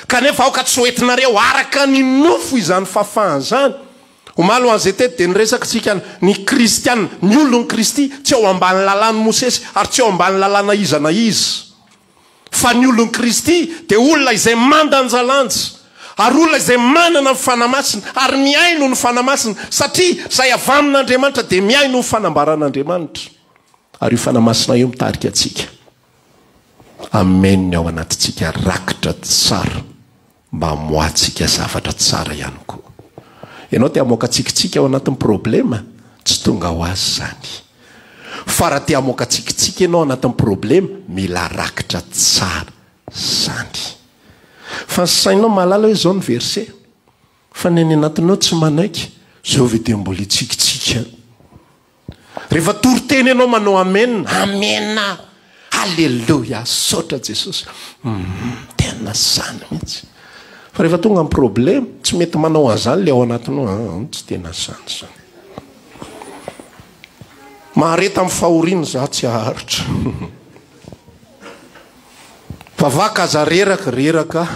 kanefa aoka tsy ho entinareo araka ny nofo izany fahafahana izany. Omaly ho an'izay teto dia niresaka isika ny kristiana, ny olon'i Kristy, tsy ao ambany lalàn'i Mosesy ary tsy ao ambany lalàna iza na iza. Fa ny olon'i Kristy dia olona izay mandanjalanja, ary olona izay manana ny Fanahy Masina, ary mihaino ny Fanahy Masina, satria izay avy amin'Andriamanitra dia mihaino ny fanambaran'Andriamanitra. Ary io Fanahy Masina io mitarika antsika hameno ny ao anatintsika rakitra tsara. Mba hamoahantsika zavatra tsara ihany koa. Ianao te hamoaka tsikitsiky ao anatin'ny problema? Tsy tonga ho azy izany. Fa raha te hamoaka tsikitsiky ianao anatin'ny problema, mila rakitra tsara izany. Fa ny sainao mahalala hoe izao ny verset, fa ny any anatinao tsy manaiky, izao ve dia mbola hitsikitsiky ihany? Rehefa toriteny ianao manao amen, amena! Aleloia, saotra Jesosy. Hum, tena zany mihitsy. Fa rehefa tonga ny problema, tsy mety manao an'izany le ao anatinao, ah, tsy tena zany zany. Mahareta amin'ny fahoriana za tsy haharitra. Vavaka aza reraka, reraka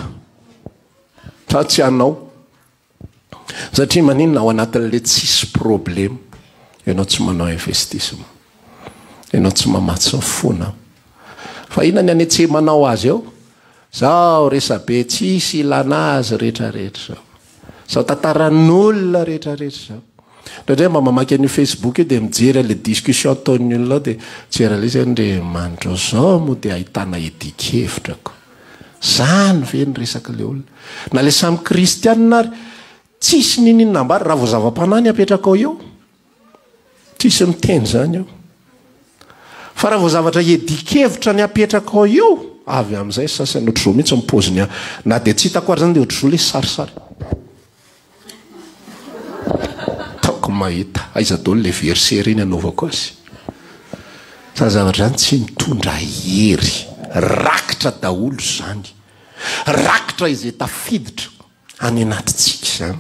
fa tsy hanao. Satria maninona ao anatin'le tsisy problema ianao tsy manao investissement. Ianao tsy mamatsy ny fonao. Fa inona ny anetsemanao azy eo? Zao resabe tsisy ilana azy rehetrarehetra zao. Zao tantaran'olona rehetrarehetra zao. Indraindray mba mamaky an'io Facebook io dia mijery an'ilay discussion ataon'ny olona ao dia mijery an'ilay izy Andriamanitra zao moa dia ahitana edikevitra ko. Zany ve ny resak'ilay olona? Na ilay samy kristianina ary tsisy niniana ambara raha vao zava-panahy ny apetrakao eo. Tsisy miteny izany eo. Fa raha vao zavatra iadian-kevitra ny apetrakao eo, avy amin'izay sasany ohatr'izao mihitsy ny paoziny na dia tsy hitako ary izany dia ohatr'izao ilay sarisary. Ataoko mahita. Aiza daholo ilay verset ireny anaovako azy. Izany zavatra izany tsy mitondra hery. Rakitra daholo izany. Rakitra izay tafiditra any anatintsika izany.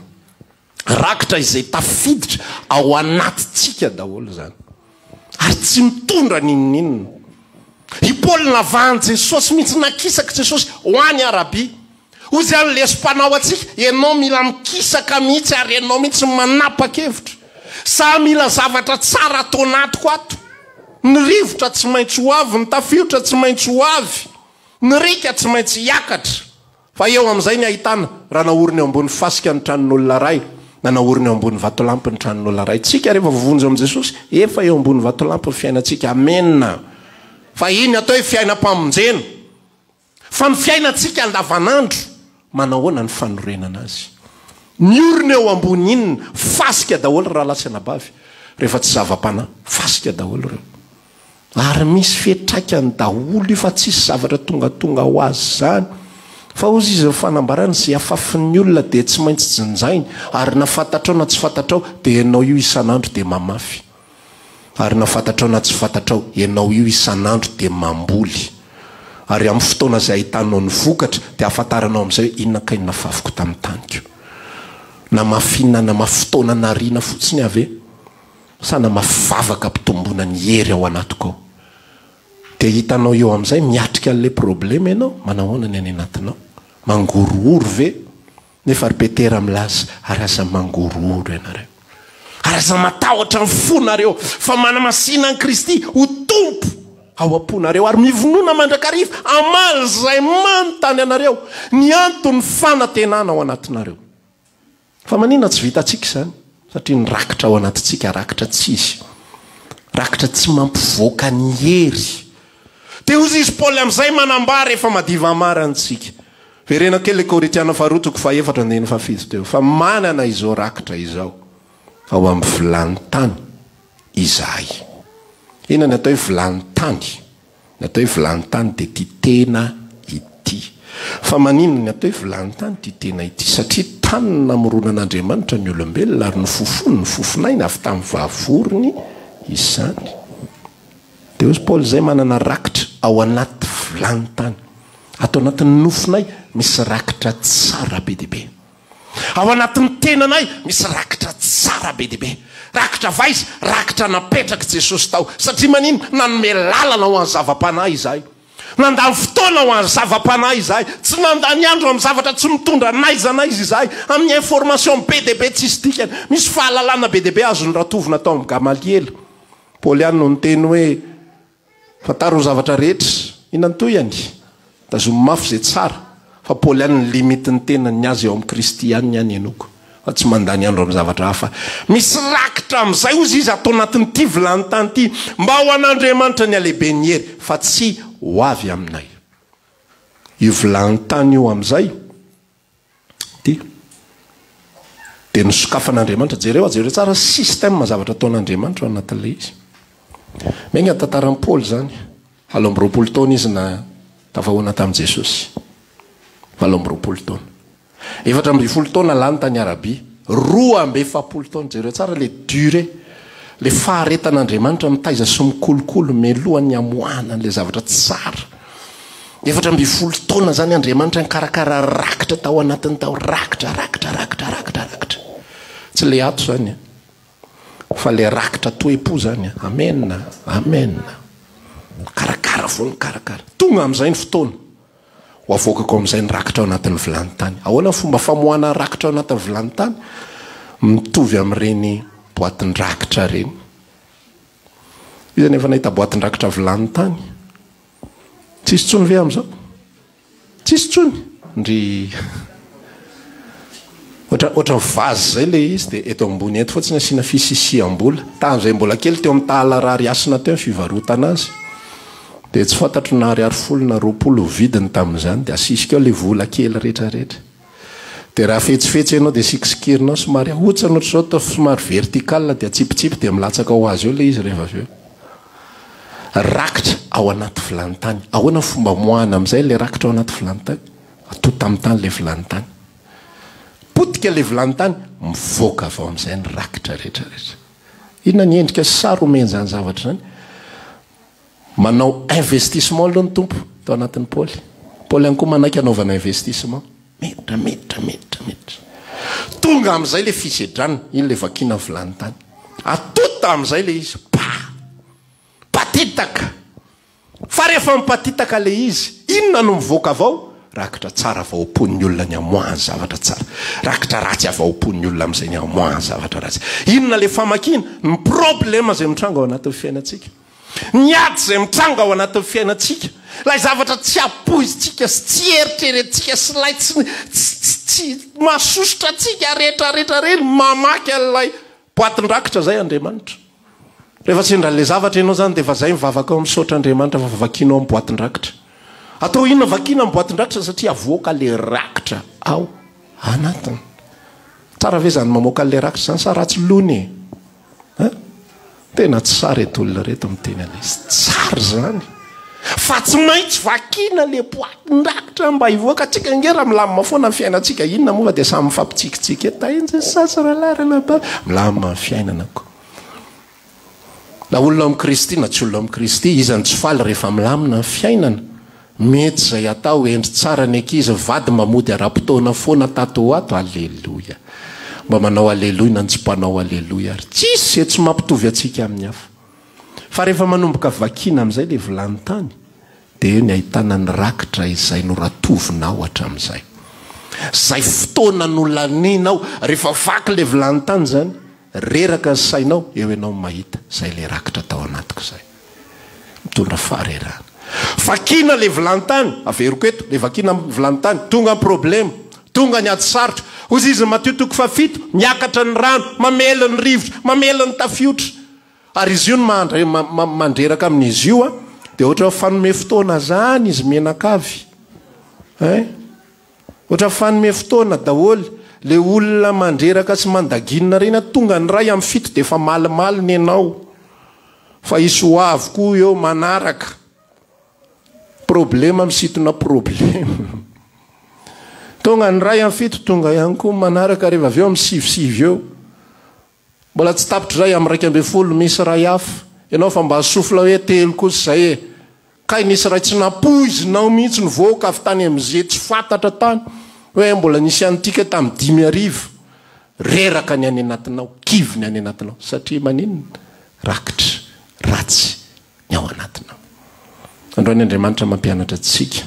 Rakitra izay tafiditra ao anatintsika daholo izany. Ary tsy mitondra n'inon'inona. I Paoly navahan'i Jesosy mihitsy, nakisak'i Jesosy ho any Arabia. Hoy izany lesom-panao antsika, ianao mila mikisaka mihitsy ary ianao mihitsy manapa-kevitra. Sa mila zavatra tsara ato anatiko ato? Ny rivotra tsy maintsy ho avy, ny tafiotra tsy maintsy ho avy, ny riaka tsy maintsy hiakatra. Fa eo amin'izay ny ahitana, raha naorina eo ambony fasika ny tranon'olona iray, na naorina eo ambony vatolampy ny tranon'olona iray. Tsika rehefa voavonjy amin'i Jesosy, efa eo ambony vatolampy ny fiainantsika. Amena! Fa iny atao hoe fiainam-pamonjena. Fa ny fiainantsika andavanandro, manahoana ny fanorenana azy? Miorina eo ambony inona? Fasika daholo ry rahalahy sy anabavy, rehefa tsy zava-panahy. Fasika daholo ireo. Ary misy fiantraikany daholo io fa tsisy zavatra tongatonga ho azy izany. Fa hozy izy ny fanambarana izay afafin'ny olona dia tsy maintsy jinjainy ary na fantatrao na tsy fantatrao dia ianao io isan'andro dia mamafy. Ary na fantatrao na tsy fantatrao ianao io isan'andro dia mamboly. Ary amin'ny fotoana izay ahitanao ny vokatra dia ahafantaranao amin'izay hoe inona kay no nafafiko tamin'ny taniko. Namafy inona namafy fotoana nariana fotsiny aho ve? Sa namafy vavaka ampitomboana ny hery ao anatiko ao? Dia hitanao eo amin'izay miatrika an'ilay problema ianao, manahoana ny any anatinao? Mangorohoro ve? Nefa ry Petera milaza, ary aza mangorohoro ianareo. Ary aza matahotra ny fonareo, fa manamasina an'i Kristy ho Tompo ao am-ponareo, ary mivonona mandrakariva hamaly izay manontany anareo ny anton'ny fanantenana ao anatinareo. Fa maninona tsy vitantsika izany? Satria ny rakitra ao anatintsika rakitra tsy izy. Rakitra tsy mampivoaka ny hery. Dia hozy izy Paoly amin'izay manambara efa madiva hamara antsika. Verena kely ilay Korintiana faharoa toko fahefatra andininy fahafito teo. Fa manana izao rakitra izao ao amin'ny vilany tany izahay. Inona ny atao hoe vilany tany? Ny atao hoe vilany tany dia ity tena ity. Fa maninona ny atao hoe vilany tany ity tena ity? Satria tany no namoronan'Andriamanitra ny olombelona ary nofofony ny fofon'ainy avy tamin'ny vavorony izany. Dia hoy Paoly izay manana rakitra ao anaty vilany tany. Ato anatin'ny nofonay misy rakitra tsara be dia be. Ao anatin'ny tenanay misy rakitra tsara be dia be. Rakitra avy aiza? Rakitra napetrak'i Jesosy tao. Satria maninona? Nanome lalana ho an'ny zava-panahy izahay. Nandany fotoana ho an'ny zava-panahy izahay. Tsy nandany andro amin'ny zavatra tsy mitondra n'aiza n'aiza izahay. Amin'ny information be dia be tsisy dikany. Misy fahalalana be dia be azon'ny ratovina tao amin'i Gamaliela. Paoly ihany no niteny hoe. Fantaro ny zavatra rehetra. Inona ny tohiny? Tazomy mafy izay tsara. Fa Paoly ihany ny limite ny tenany, ny azy eo amin'i Kristy ihany ny ahy ny henoko. Fa tsy mandany andro amin'ny zavatra hafa. Misy rakitra amin'izay hozy izy ato anatin'ity vilany tany ity, mba ho an'Andriamanitra ny halehiben'ny hery, fa tsy ho avy aminay. Io vilany tany io amin'izay. Ity dia nosokafan'Andriamanitra. Jereo, jereo tsara système zavatra ataon'Andriamanitra ao anatin'ilay izy. Miainga ny tantaran'i Paoly izany. 28 taona izy na tafahoana tamin'i Jesosy. 28 taona. 14 taona lany tany Arabia. 42 taona. Jereo tsara le durée. Ilay faharetan'Andriamanitra mitaiza sy mikolokolo mialohan'ny hamoahana an'ilay zavatra tsara. 14 taona izany Andriamanitra nikarakara rakitra tao anatiny tao, rakitra, rakitra, rakitra, rakitra, rakitra. Tsy ilay ato izany an. Fa ilay rakitra toe-po izany an. Amen, amen. Mikarakara foana, mikarakara. Tonga amin'izay ny fotoana. Ho avoakako amin'izay ny rakitra ao anatin'ny vilany tany. Ahoana ny fomba famoahana rakitra ao anatin'ny vilany tany? Mitovy amin'ireny boatin-drakitra ireny. Iza no efa nahita boatin-drakitra vilany tany? Tsisy intsony ve amin'izao? Tsisy intsony? Ndry. Ohatra ohatran'ny vazy izay ilay izy dia eto ambony eto fotsiny asiana fisisiham-bola. Tamin'izay mbola kely teo amin'ny Tahala Rarihasina teo ny fivarotana azy. Dia tsy fantatro na ariary folo na 20 ny vidiny tamin'izany dia asisika ao ilay vola kely rehetra rehetra. Dia raha fetsifetsy ianao dia sikisikirinao somary ahotsana ohatr'izao atao somary vertical dia atsipitsipy dia milatsaka ho azy eo ilay izy rehefa avy eo. Rakitra ao anaty vilany tany. Ahoana ny fomba amoahana amin'izay ilay rakitra ao anaty vilany tany? Atonta amin'ny tany ilay vilany tany. Potika ilay vilany tany, mivoaka avy ao amin'izay ny rakitra rehetra rehetra. Inona ny endrika sy sary omen'izany zavatra izany? Manao investissement aloha ny Tompo tao anatin'i Paoly. Paoly ihany koa manaiky hanaovana investissement. Miditra, miditra, miditra, miditra. Tonga amin'izay ilay fisedrana, iny ilay vakiana ny vilany tany. Atonta amin'izay ilay izy, pa! Patitaka! Fa rehefa mipatitaka ilay izy, inona no mivoaka avy ao? Rakitra tsara avy ao am-pon'ny olona ny hamoahany zavatra tsara. Rakitra ratsy avy ao am-pon'ny olona amin'izay ny hamoahany zavatra ratsy. Inona ilay famakiana? Ny problema izay mitranga ao anatin'ny fiainantsika. Ny ady izay mitranga ao anatin'ny fiainantsika. Ilay zavatra tsy ampoizintsika sy tsy eritreretintsika sy ilay tsy tsy tsy mahasosotra antsika rehetra rehetra ireny, mamaky an'ilay boatin-drakitra izay Andriamanitra. Rehefa sendra an'ilay zavatra ianao izany dia efa izay mivavaka ao misaotra Andriamanitra fa vakianao amin'ny boatin-drakitra. Atao inona vakiana amin'ny boatin-drakitra satria avoaka ilay rakitra ao anatiny. Tsara ve izany mamoaka an'ilay rakitra izany sa ratsy lony e? Hein? Tena tsy sahy ireto olona ireto miteny an'ilay izy. Tsara izany. Fa tsy maintsy vakiana ilay boatin-drakitra mba hivoaka. Antsika ange raha milamina foana ny fiainantsika inona moa fa dia samy mifampitsikitsiky eto. Tahin'i Jesosy rahalahy ranabavy. Milamina ny fiainana ko. Na olona ao amin'i Kristy na tsy olona ao amin'i Kristy, iza no tsy faly rehefa milamina ny fiainana? Mety izay atao, hendry tsara ny ankizy, ny vady mba mody ara-potoana foana tato ho ato, aleloia! Mba manao aleloia na ny tsy mpanao aleloia ary. Tsisy izay tsy mampitovy antsika amin'ny hafa. Fa rehefa manomboka vakiana amin'izay ilay vilany tany, dia eo ny ahitana ny rakitra izay noratovinao hatramin'izay. Izay fotoana nolanianao, rehefa vaky ilay vilany tany izany, Reraka ny sainao, eo ianao mahita izay ilay rakitra tao anatiko izay. Mitondra faharerahana. Vakiana ilay vilany tany, averiko eto, ilay vakiana amin'ny vilany tany, tonga ny problema, tonga ny ady sarotra. Hoy izy Matio toko fahafito, miakatra ny rano, mamely ny rivotra, mamely ny tafiotra. Ary izy io no mandre, mandreraka amin'izy io, dia ohatra fanome fotoana zany izy mianakavy. Hein? Ohatra fanome fotoana daholo le olona mandreraka sy mandaginina reny a tonga ny ray am fito de efa malimalina enao fa hisy ho avy koa eo manaraka problema misintona problema tonga ny ray am fito tonga ihany koa manaraka rehefa avy eo am sivy sivy eo Mbola tsy tapitra izay amin'ny 11 misy iray hafa. Ianao fa mba souffle hoe telo kosa izay e. Kay nisy iray tsy nampoizinao mihitsy nivoaka avy tany amin'izay tsy fantatra tany hoe mbola nisy an'ity kay tamin'ny dimy hariva. Reraka ny any anatinao, kivy ny any anatinao. Satria maninona? Rakitra ratsy ny ao anatinao. Androany Andriamanitra mampianatra antsika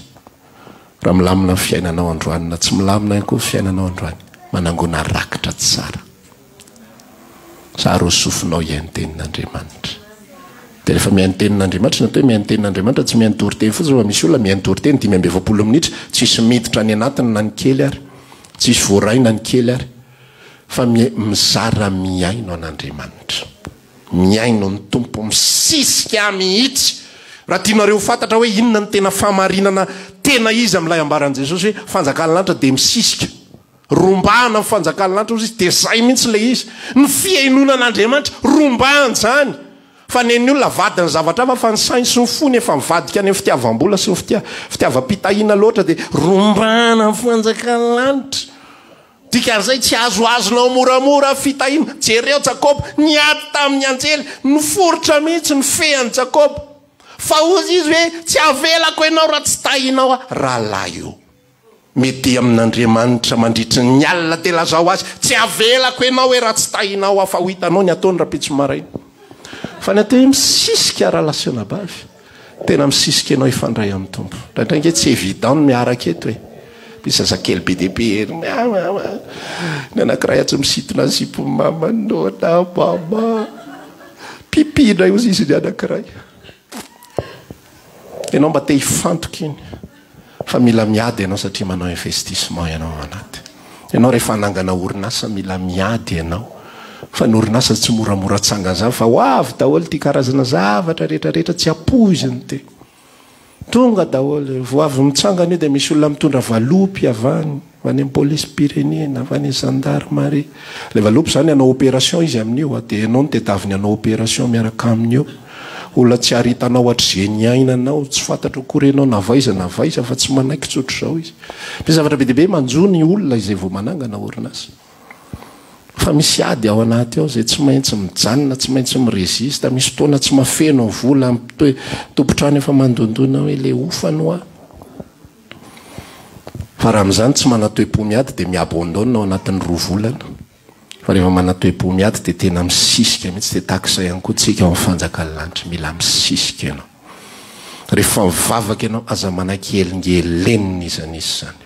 raha milamina ny fiainanao androany na tsy milamina ihany koa ny fiainanao androany, manangona rakitra tsara. Zaro ny sofinao hihaino tenin'Andriamanitra. Dia rehefa mihaino tenin'Andriamanitra, ny atao hoe mihaino tenin'Andriamanitra tsy mihaino toriteny fotsiny fa misy olona mihaino toriteny 45 minitra, tsisy miditra any anatiny na ny kely ary, tsisy voaray na ny kely ary, fa mizara mihaino an'Andriamanitra. Mihaino ny Tompo misisika mihitsy. Raha tianareo ho fantatra hoe inona no tena fahamarinana tena izy amin'ilay ambaran'i Jesosy hoe fanjakan'ny lanitra dia misisika. Rombahana ny fanjakan'ny lanitra hozy izy dia izay mihitsy ilay izy. Ny fihainoana an'Andriamanitra, rombahana izany. Fa nen'ny olona vadiny zavatra hafa fa ny sainy sy ny fony efa mivadika any amin'ny fitiavam-bola sy ny fitiavam-pitahiana loatra dia rombahana ny fanjakan'ny lanitra. Dikan'izay tsy azoazonao moramora fitahiana. Jereo Jakoba, niady tamin'ny anjely, niforitra mihitsy ny fean'i Jakoba. Fa hozy izy hoe, tsy avelako ianao raha tsy tahinao aho. Rahalahy ô, media amin'Andriamanitra mandritry ny alina dia lazao azy, tsy avelako ianao hoe raha tsy tahinao aho fa ho hitanao ny ataony rahampitso maraina. Fa ny atao hoe misisika rahalahy sy anabavy, tena misisika ianao hifandray amin'ny Tompo. Indraindray ange tsy évident ny miaraka eto e. Misy zazakely be dia be ery. Ny anankiray atsy misintona ny zipon'ny mamany, nona mama. Pipi indray hozy izy ny anankiray. Ianao mba te hifantoka iny fa mila miady ianao satria manao investissement ianao ao anaty. Ianao rehefa hanangana orinasa mila miady ianao fa ny orinasa tsy moramora atsangana izany fa ho avy daholo ity karazana zavatra rehetra rehetra tsy ampoizina ity. Tonga daholo, vao avy mitsangana io dia misy olona mitondra valopy avy any, avy any amin'ny polisim-pirenena, avy any gendarmerie. Ilay valopy izany hanao opération izy amin'io, dia ianao no tedaviny hanao opération miaraka aminy eo. Olona tsy ary hitanao hatrizay niainanao, tsy fantatro akory ianao na avy aiza na avy aiza fa tsy manaiky tsotr'izao izy. Misy zavatra be dia be manjo ny olona izay vao manangana orinasa. Fa misy ady ao anaty ao izay tsy maintsy mijanona, tsy maintsy mi-resiste, misy fotoana tsy mahafeno ny vola, tompon-trano efa mandondona hoe le hofany hoa. Fa raha amin'izany tsy manan-toe-po miady dia mi-abandonne ao anatin'ny roa volana. Fa rehefa manan-toe-po miady dia tena misisika mihitsy, dia tahaka izay ihany koa tsika ao amin'ny fanjakan'ny lanitra, mila misisika ianao. Rehefa mivavaka ianao, aza manaiky helingelenina iza n'iza izany.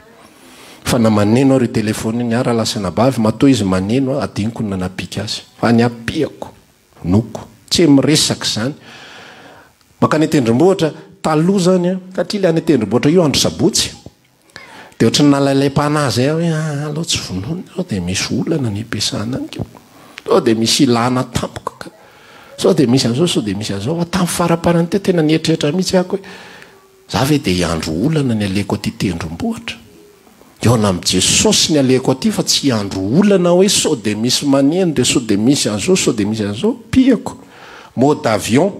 Fa na maneno ary io telephone iny ara lasa anabavy matoa izy maneno a adinoko ny nanapika azy fa ny ampiako noko tsy miresaka izany makany an-tendrombohitra taloha zany a satria le any an-tendrombohitra io andro sabotsy de ohatry ny nalailaimpanahy zay aho hoe ah, aleo tsy vononina sao de misy olana ny ampiasana any ka sao de misy ilana tampoka ka sao de misy an'izao sao de misy an'izao fa tamin'ny faraparany teo tena nieritreritra mihitsy aho hoe Za ve dia hiandry olana ny alehako aty tendrombohitra? Hihaona amin'i Jesosy ny alehako aty fa tsy hiandry olana hoe sao dia misy maneno dia sao dia misy an'izao sao dia misy an'izao. Pihako. Mode avion.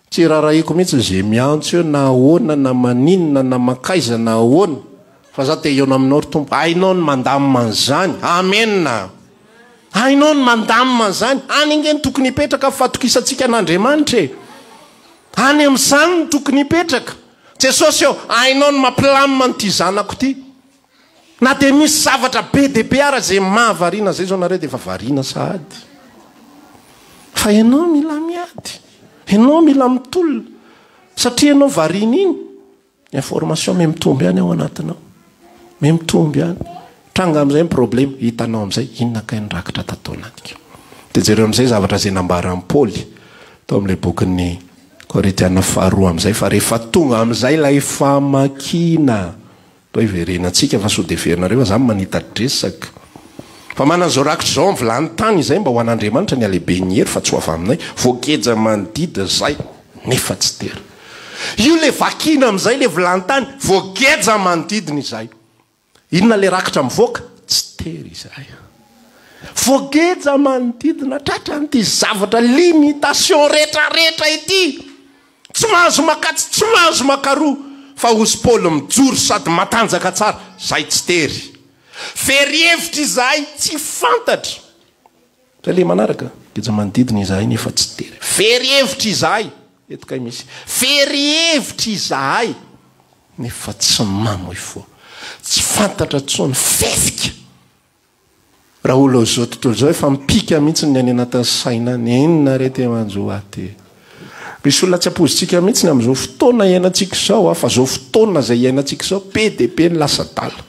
Tsy rarahiko mihitsy ze miantso eo na ahoana na maninona na mankaiza na ahoana fa za te hihaona aminao ry Tompo. Hainao ny mandamina an'izany. Amena. Hainao ny mandamina an'izany. Any ange no tokony hipetraka fahatokisantsika an'Andriamanitra e. Any amin'izany no tokony hipetraka. Jesosy ô, hainao ny mampilamina an'ity zanako ity. Na dia misy zavatra be dia be ara izay mahavariana izay izao nareo dia efa variana sahady. Fa ianao mila miady. Ianao mila mitolona. Satria ianao variana iny. Information me mitombo ihany ao anatinao. Me mitombo ihany. Tranga amin'izay ny problema, hitanao amin'izay inona kay ny rakitra tato anatiko. Dia jereo amin'izay zavatra izay nambaran'i Paoly tao amin'ilay bokin'ny Korintiana faharoa amin'izay fa rehefa tonga amin'izay ilay famakiana Toa hiverenantsika fa sao dia heverinareo fa za manita-dresaka. Fa manana izao rakitra izao amin'ny vilany tany izay mba ho an'Andriamanitra ny halehiben'ny hery fa tsy ho avy aminay. Voageja manodidina izay nefa tsy tery. Io ilay vakiana amin'izay ilay vilany tany, voageja manodidina izay. Inona ilay rakitra mivoaka? Tsy tery izahay. Voageja manodidina tratran'ity zavatra limitation retraretra ity. Tsy mahazo makatsy, tsy mahazo makaroa, fa hozy Paoly mijoro sady matanjaka tsara, zay tsy tery. Very hevitra izahay, tsy fantatra. Zay le manaraka, geja manodidina izahay nefa tsy tery. Very hevitra izahay, eto kay misy. Very hevitra izahay, nefa tsy mamoy fo. Tsy fantatra tsony, fefika. Raha olona izao tontolo izao efa mipika mihitsy ny any anatin'ny saina any, inona re ty manjo ahy ty? Misy olona tsy ampoizintsika mihitsy ny amin'izao fotoana iainantsika izao, fa izao fotoana izay iainantsika izao be dia be ny lasa adala.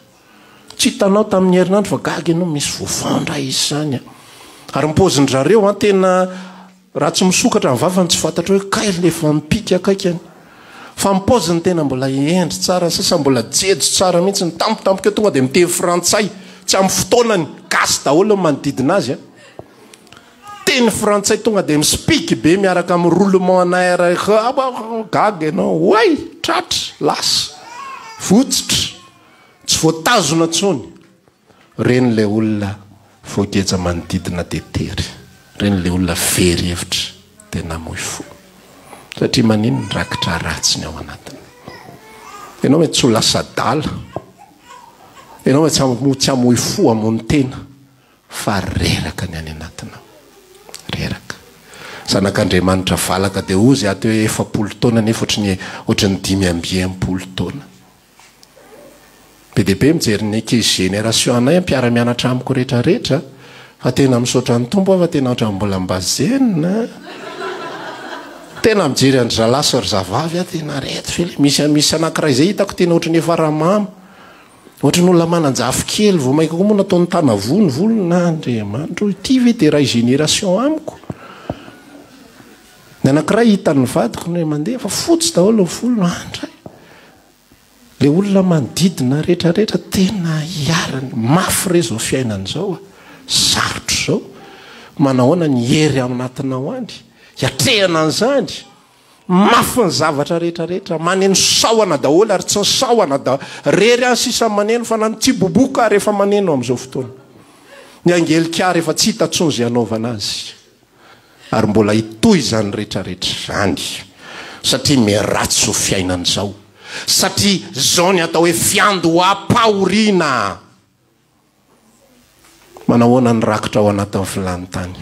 Tsy hitanao tamin'ny herinandro fa gaga ianao misy vaovao indray izy izany an. Ary ny paozin-dry zareo an, tena Raha tsy misokatra ny vavany tsy fantatrao hoe kay le efa mipika akaikany. Fa ny paoziny tena mbola hendry tsara sasa mbola jejo tsara mihitsy ny tampotampoka eo tonga dia miteny frantsay tsy amin'ny fotoanany, gasy daholo ny manodidina azy a. Teny frantsay tonga dia mi-speak be miaraka amin'ny roulement en air gaga ianao, oay tratra, lasa, votsotra, tsy voatazona intsony. Reny ilay olona voageja manodidina dia tery. Reny ilay olona very hevitra dia namoy fo. Satria maninona? Rakitra ratsy ny ao anatiny. Ianao mety tsy ho lasa adala. Ianao tsy tsy hamoy fo hamono tena fa reraka ny any anatinao. Reraka. Zanak'Andriamanitra valaka dia hozy ato hoe 40 taona nefa ohatry ny ohatry ny 65 taona. Be dia be mijery ny ankizy génération anay mpiara-mianatra amiko rehetrarehetra fa tena misaotra ny Tompo aho fa tena ohatran'ny mbola mba zen. Tena mijery an-dry zalahy sy ry zavavy aho tena reto ve le misy misy anankiray izay hitako tena ohatran'ny efa ramama. Ohatran'ny olona manan-jafy kely vao mainka koa moa nataony tanavoa ny volony na Andriamanitra o ity ve dia iray génération amiko. Ny anankiray hitan'ny vadiko ny mandeha fa fotsy daholo ny volony andray. Le olona manodidina rehetrarehetra tena iharany mafy re zao fiainana izao a! Sarotra izao. Manahoana ny hery ao anatinao any hiatrehana an'izany? Mafy ny zavatra rehetrarehetra, maneno sahona daholo ary tsy ny sahona da rery any sisa maneno fa na ny tsiboboka ary efa maneno amin'izao fotoana. Ny angelika ary efa tsy hita intsony izay hanaovana azy. Ary mbola hitohy izany rehetrarehetra izany satria miharatsy izao fiainana izao, satria izao ny atao hoe fiandoham-pahoriana. Manahoana ny rakitra ao anatin'ny vilany tany?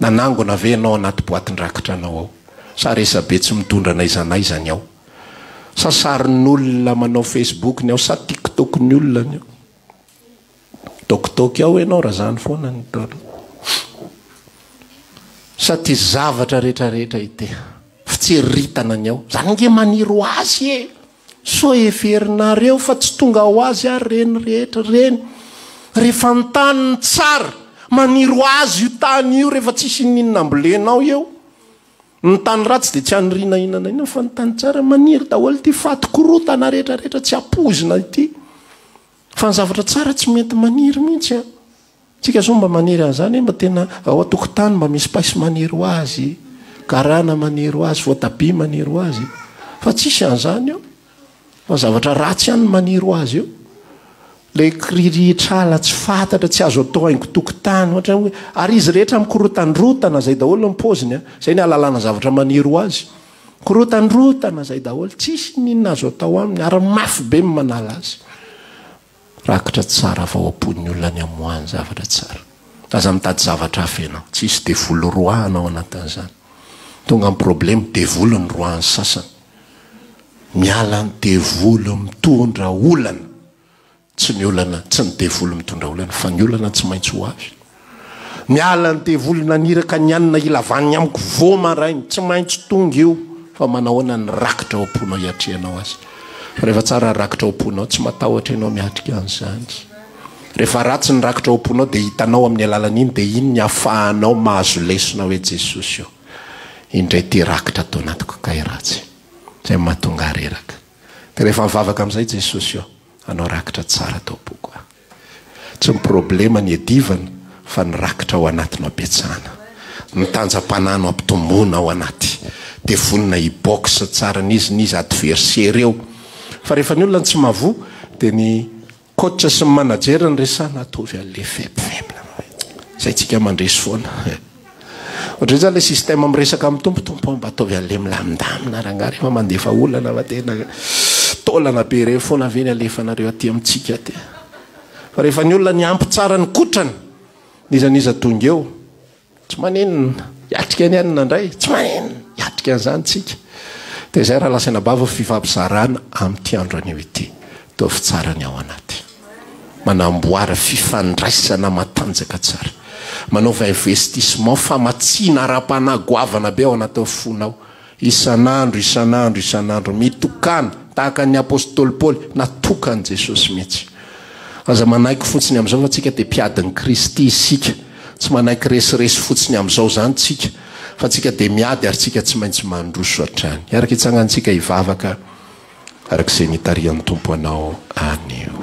Nanangona ve ianao anaty boatin-drakitra anao ao? Sa resabe tsy mitondra n'aiza n'aiza ny ao? Sa sarin'olona manao Facebook ny ao? Sa TikTok ny olona ny ao? Tokitoky ao ianao raha zany foana ny ataonao. Sa ty zavatra rehetra rehetra ity fitsiriritana ny ao. Zany ange maniry ho azy e. Sao heverinareo fa tsy tonga ho azy ary reny rehetra reny. Rehefa ny tany ny tsara, maniry ho azy io tany io rehefa tsisy ininona ambolenao eo. Ny tany ratsy dia tsy aniriana inona na inona fa ny tany tsara maniry daholo ity faty korotana rehetra rehetra tsy ampoizina ity. Fa ny zavatra tsara tsy mety maniry mihitsy an! Tsika zao mba maniry an'izany hoe mba tena ao an-tokotany mba misy paiso maniry ho azy, garana maniry ho azy, voatabia maniry ho azy. Fa tsisy an'izany eo. Fa zavatra ratsy ihany no maniry ho azy eo. Ilay kiriritr'ala tsy fantatra, tsy azo atao haingon-tokotany, ohatra hoe, ary izy rehetra mikorotandrotana izay daholo ny paoziny an! Izay ny ahalalana zavatra maniry ho azy. Korotandrotana izay daholo, tsisy n'inona azo atao aminy ary mafy be ny manala azy. Rakitra tsara avy ao am-pon'ny olona ny hamoahany zavatra tsara. Aza mitady zavatra hafa ianao, tsisy devoly roahana ao anatin'izany. Tonga ny problema, devoly ny roahan'ny sasany. Miala ny devoly mitondra olana. Tsy ny olana, tsy ny devoly mitondra olana, fa ny olana tsy maintsy ho avy. Miala ny devoly naniraka ny anona hilavaniny amiko vao maraina, tsy maintsy tonga io, fa manahoana ny rakitra ao am-ponao hiatrehanao azy. Fa rehefa tsara ny rakitra ao am-ponao, tsy matahotra ianao miatrika an'izany. Rehefa ratsy ny rakitra ao am-ponao dia hitanao amin'ny alalan'iny dia iny ny ahafahanao mahazo lesona hoe Jesosy ô, indray ity rakitra ato anatiko kay ratsy, izay mahatonga ahy reraka. Dia rehefa mivavaka amin'izay Jesosy ô, Anao rakitra tsara tompoko a. Tsy ny problema ny iadivana fa ny rakitra ao anaty no abetsahana. Ny tanjam-panahy no ampitomboina ao anaty. Dia vonona hi-boxe tsara n'iza n'iza adversaire eo. Fa rehefa ny olona no tsy mahavoa dia ny coach sy ny manager no resahana ataovy an'le faible faible. Zay tsika mandresy foana. Ohatran'izay zany le système miresaka amin'ny Tompo, Tompo mba ataovy an'le milamindamina rangahy rehefa mandefa olana fa tena taolana be ireny foana ve ny alefanareo aty amintsika aty. Fa rehefa ny olona niampy tsara ny kotrany, n'iza n'iza tonga eo, tsy maninona, hiatrika ny anona indray, tsy maninona, hiatrika an'izany tsika. Dia izay raha lasaina bava fifampizarana amin'ity andro anio ity. Ataovy tsara ny ao anaty. Manamboara fifandraisana matanjaka tsara. Manaova investissement, famatsiana ara-panahy goavana be ao anatin'ny fonao. Isan'andro, isan'andro, isan'andro. Mitokàna, tahaka ny apostoly Paoly, natokan'i Jesosy mihitsy. Aza manaiky fotsiny amin'izao fa tsika dia mpiadin'i Kristy isika. Tsy manaiky resiresy fotsiny amin'izao izany tsika, fa tsika dia miady ary tsika tsy maintsy mandroso hatrany. Hiaraka hitsangantsika hivavaka. Araka izay nitarihan'ny Tompo anao anio.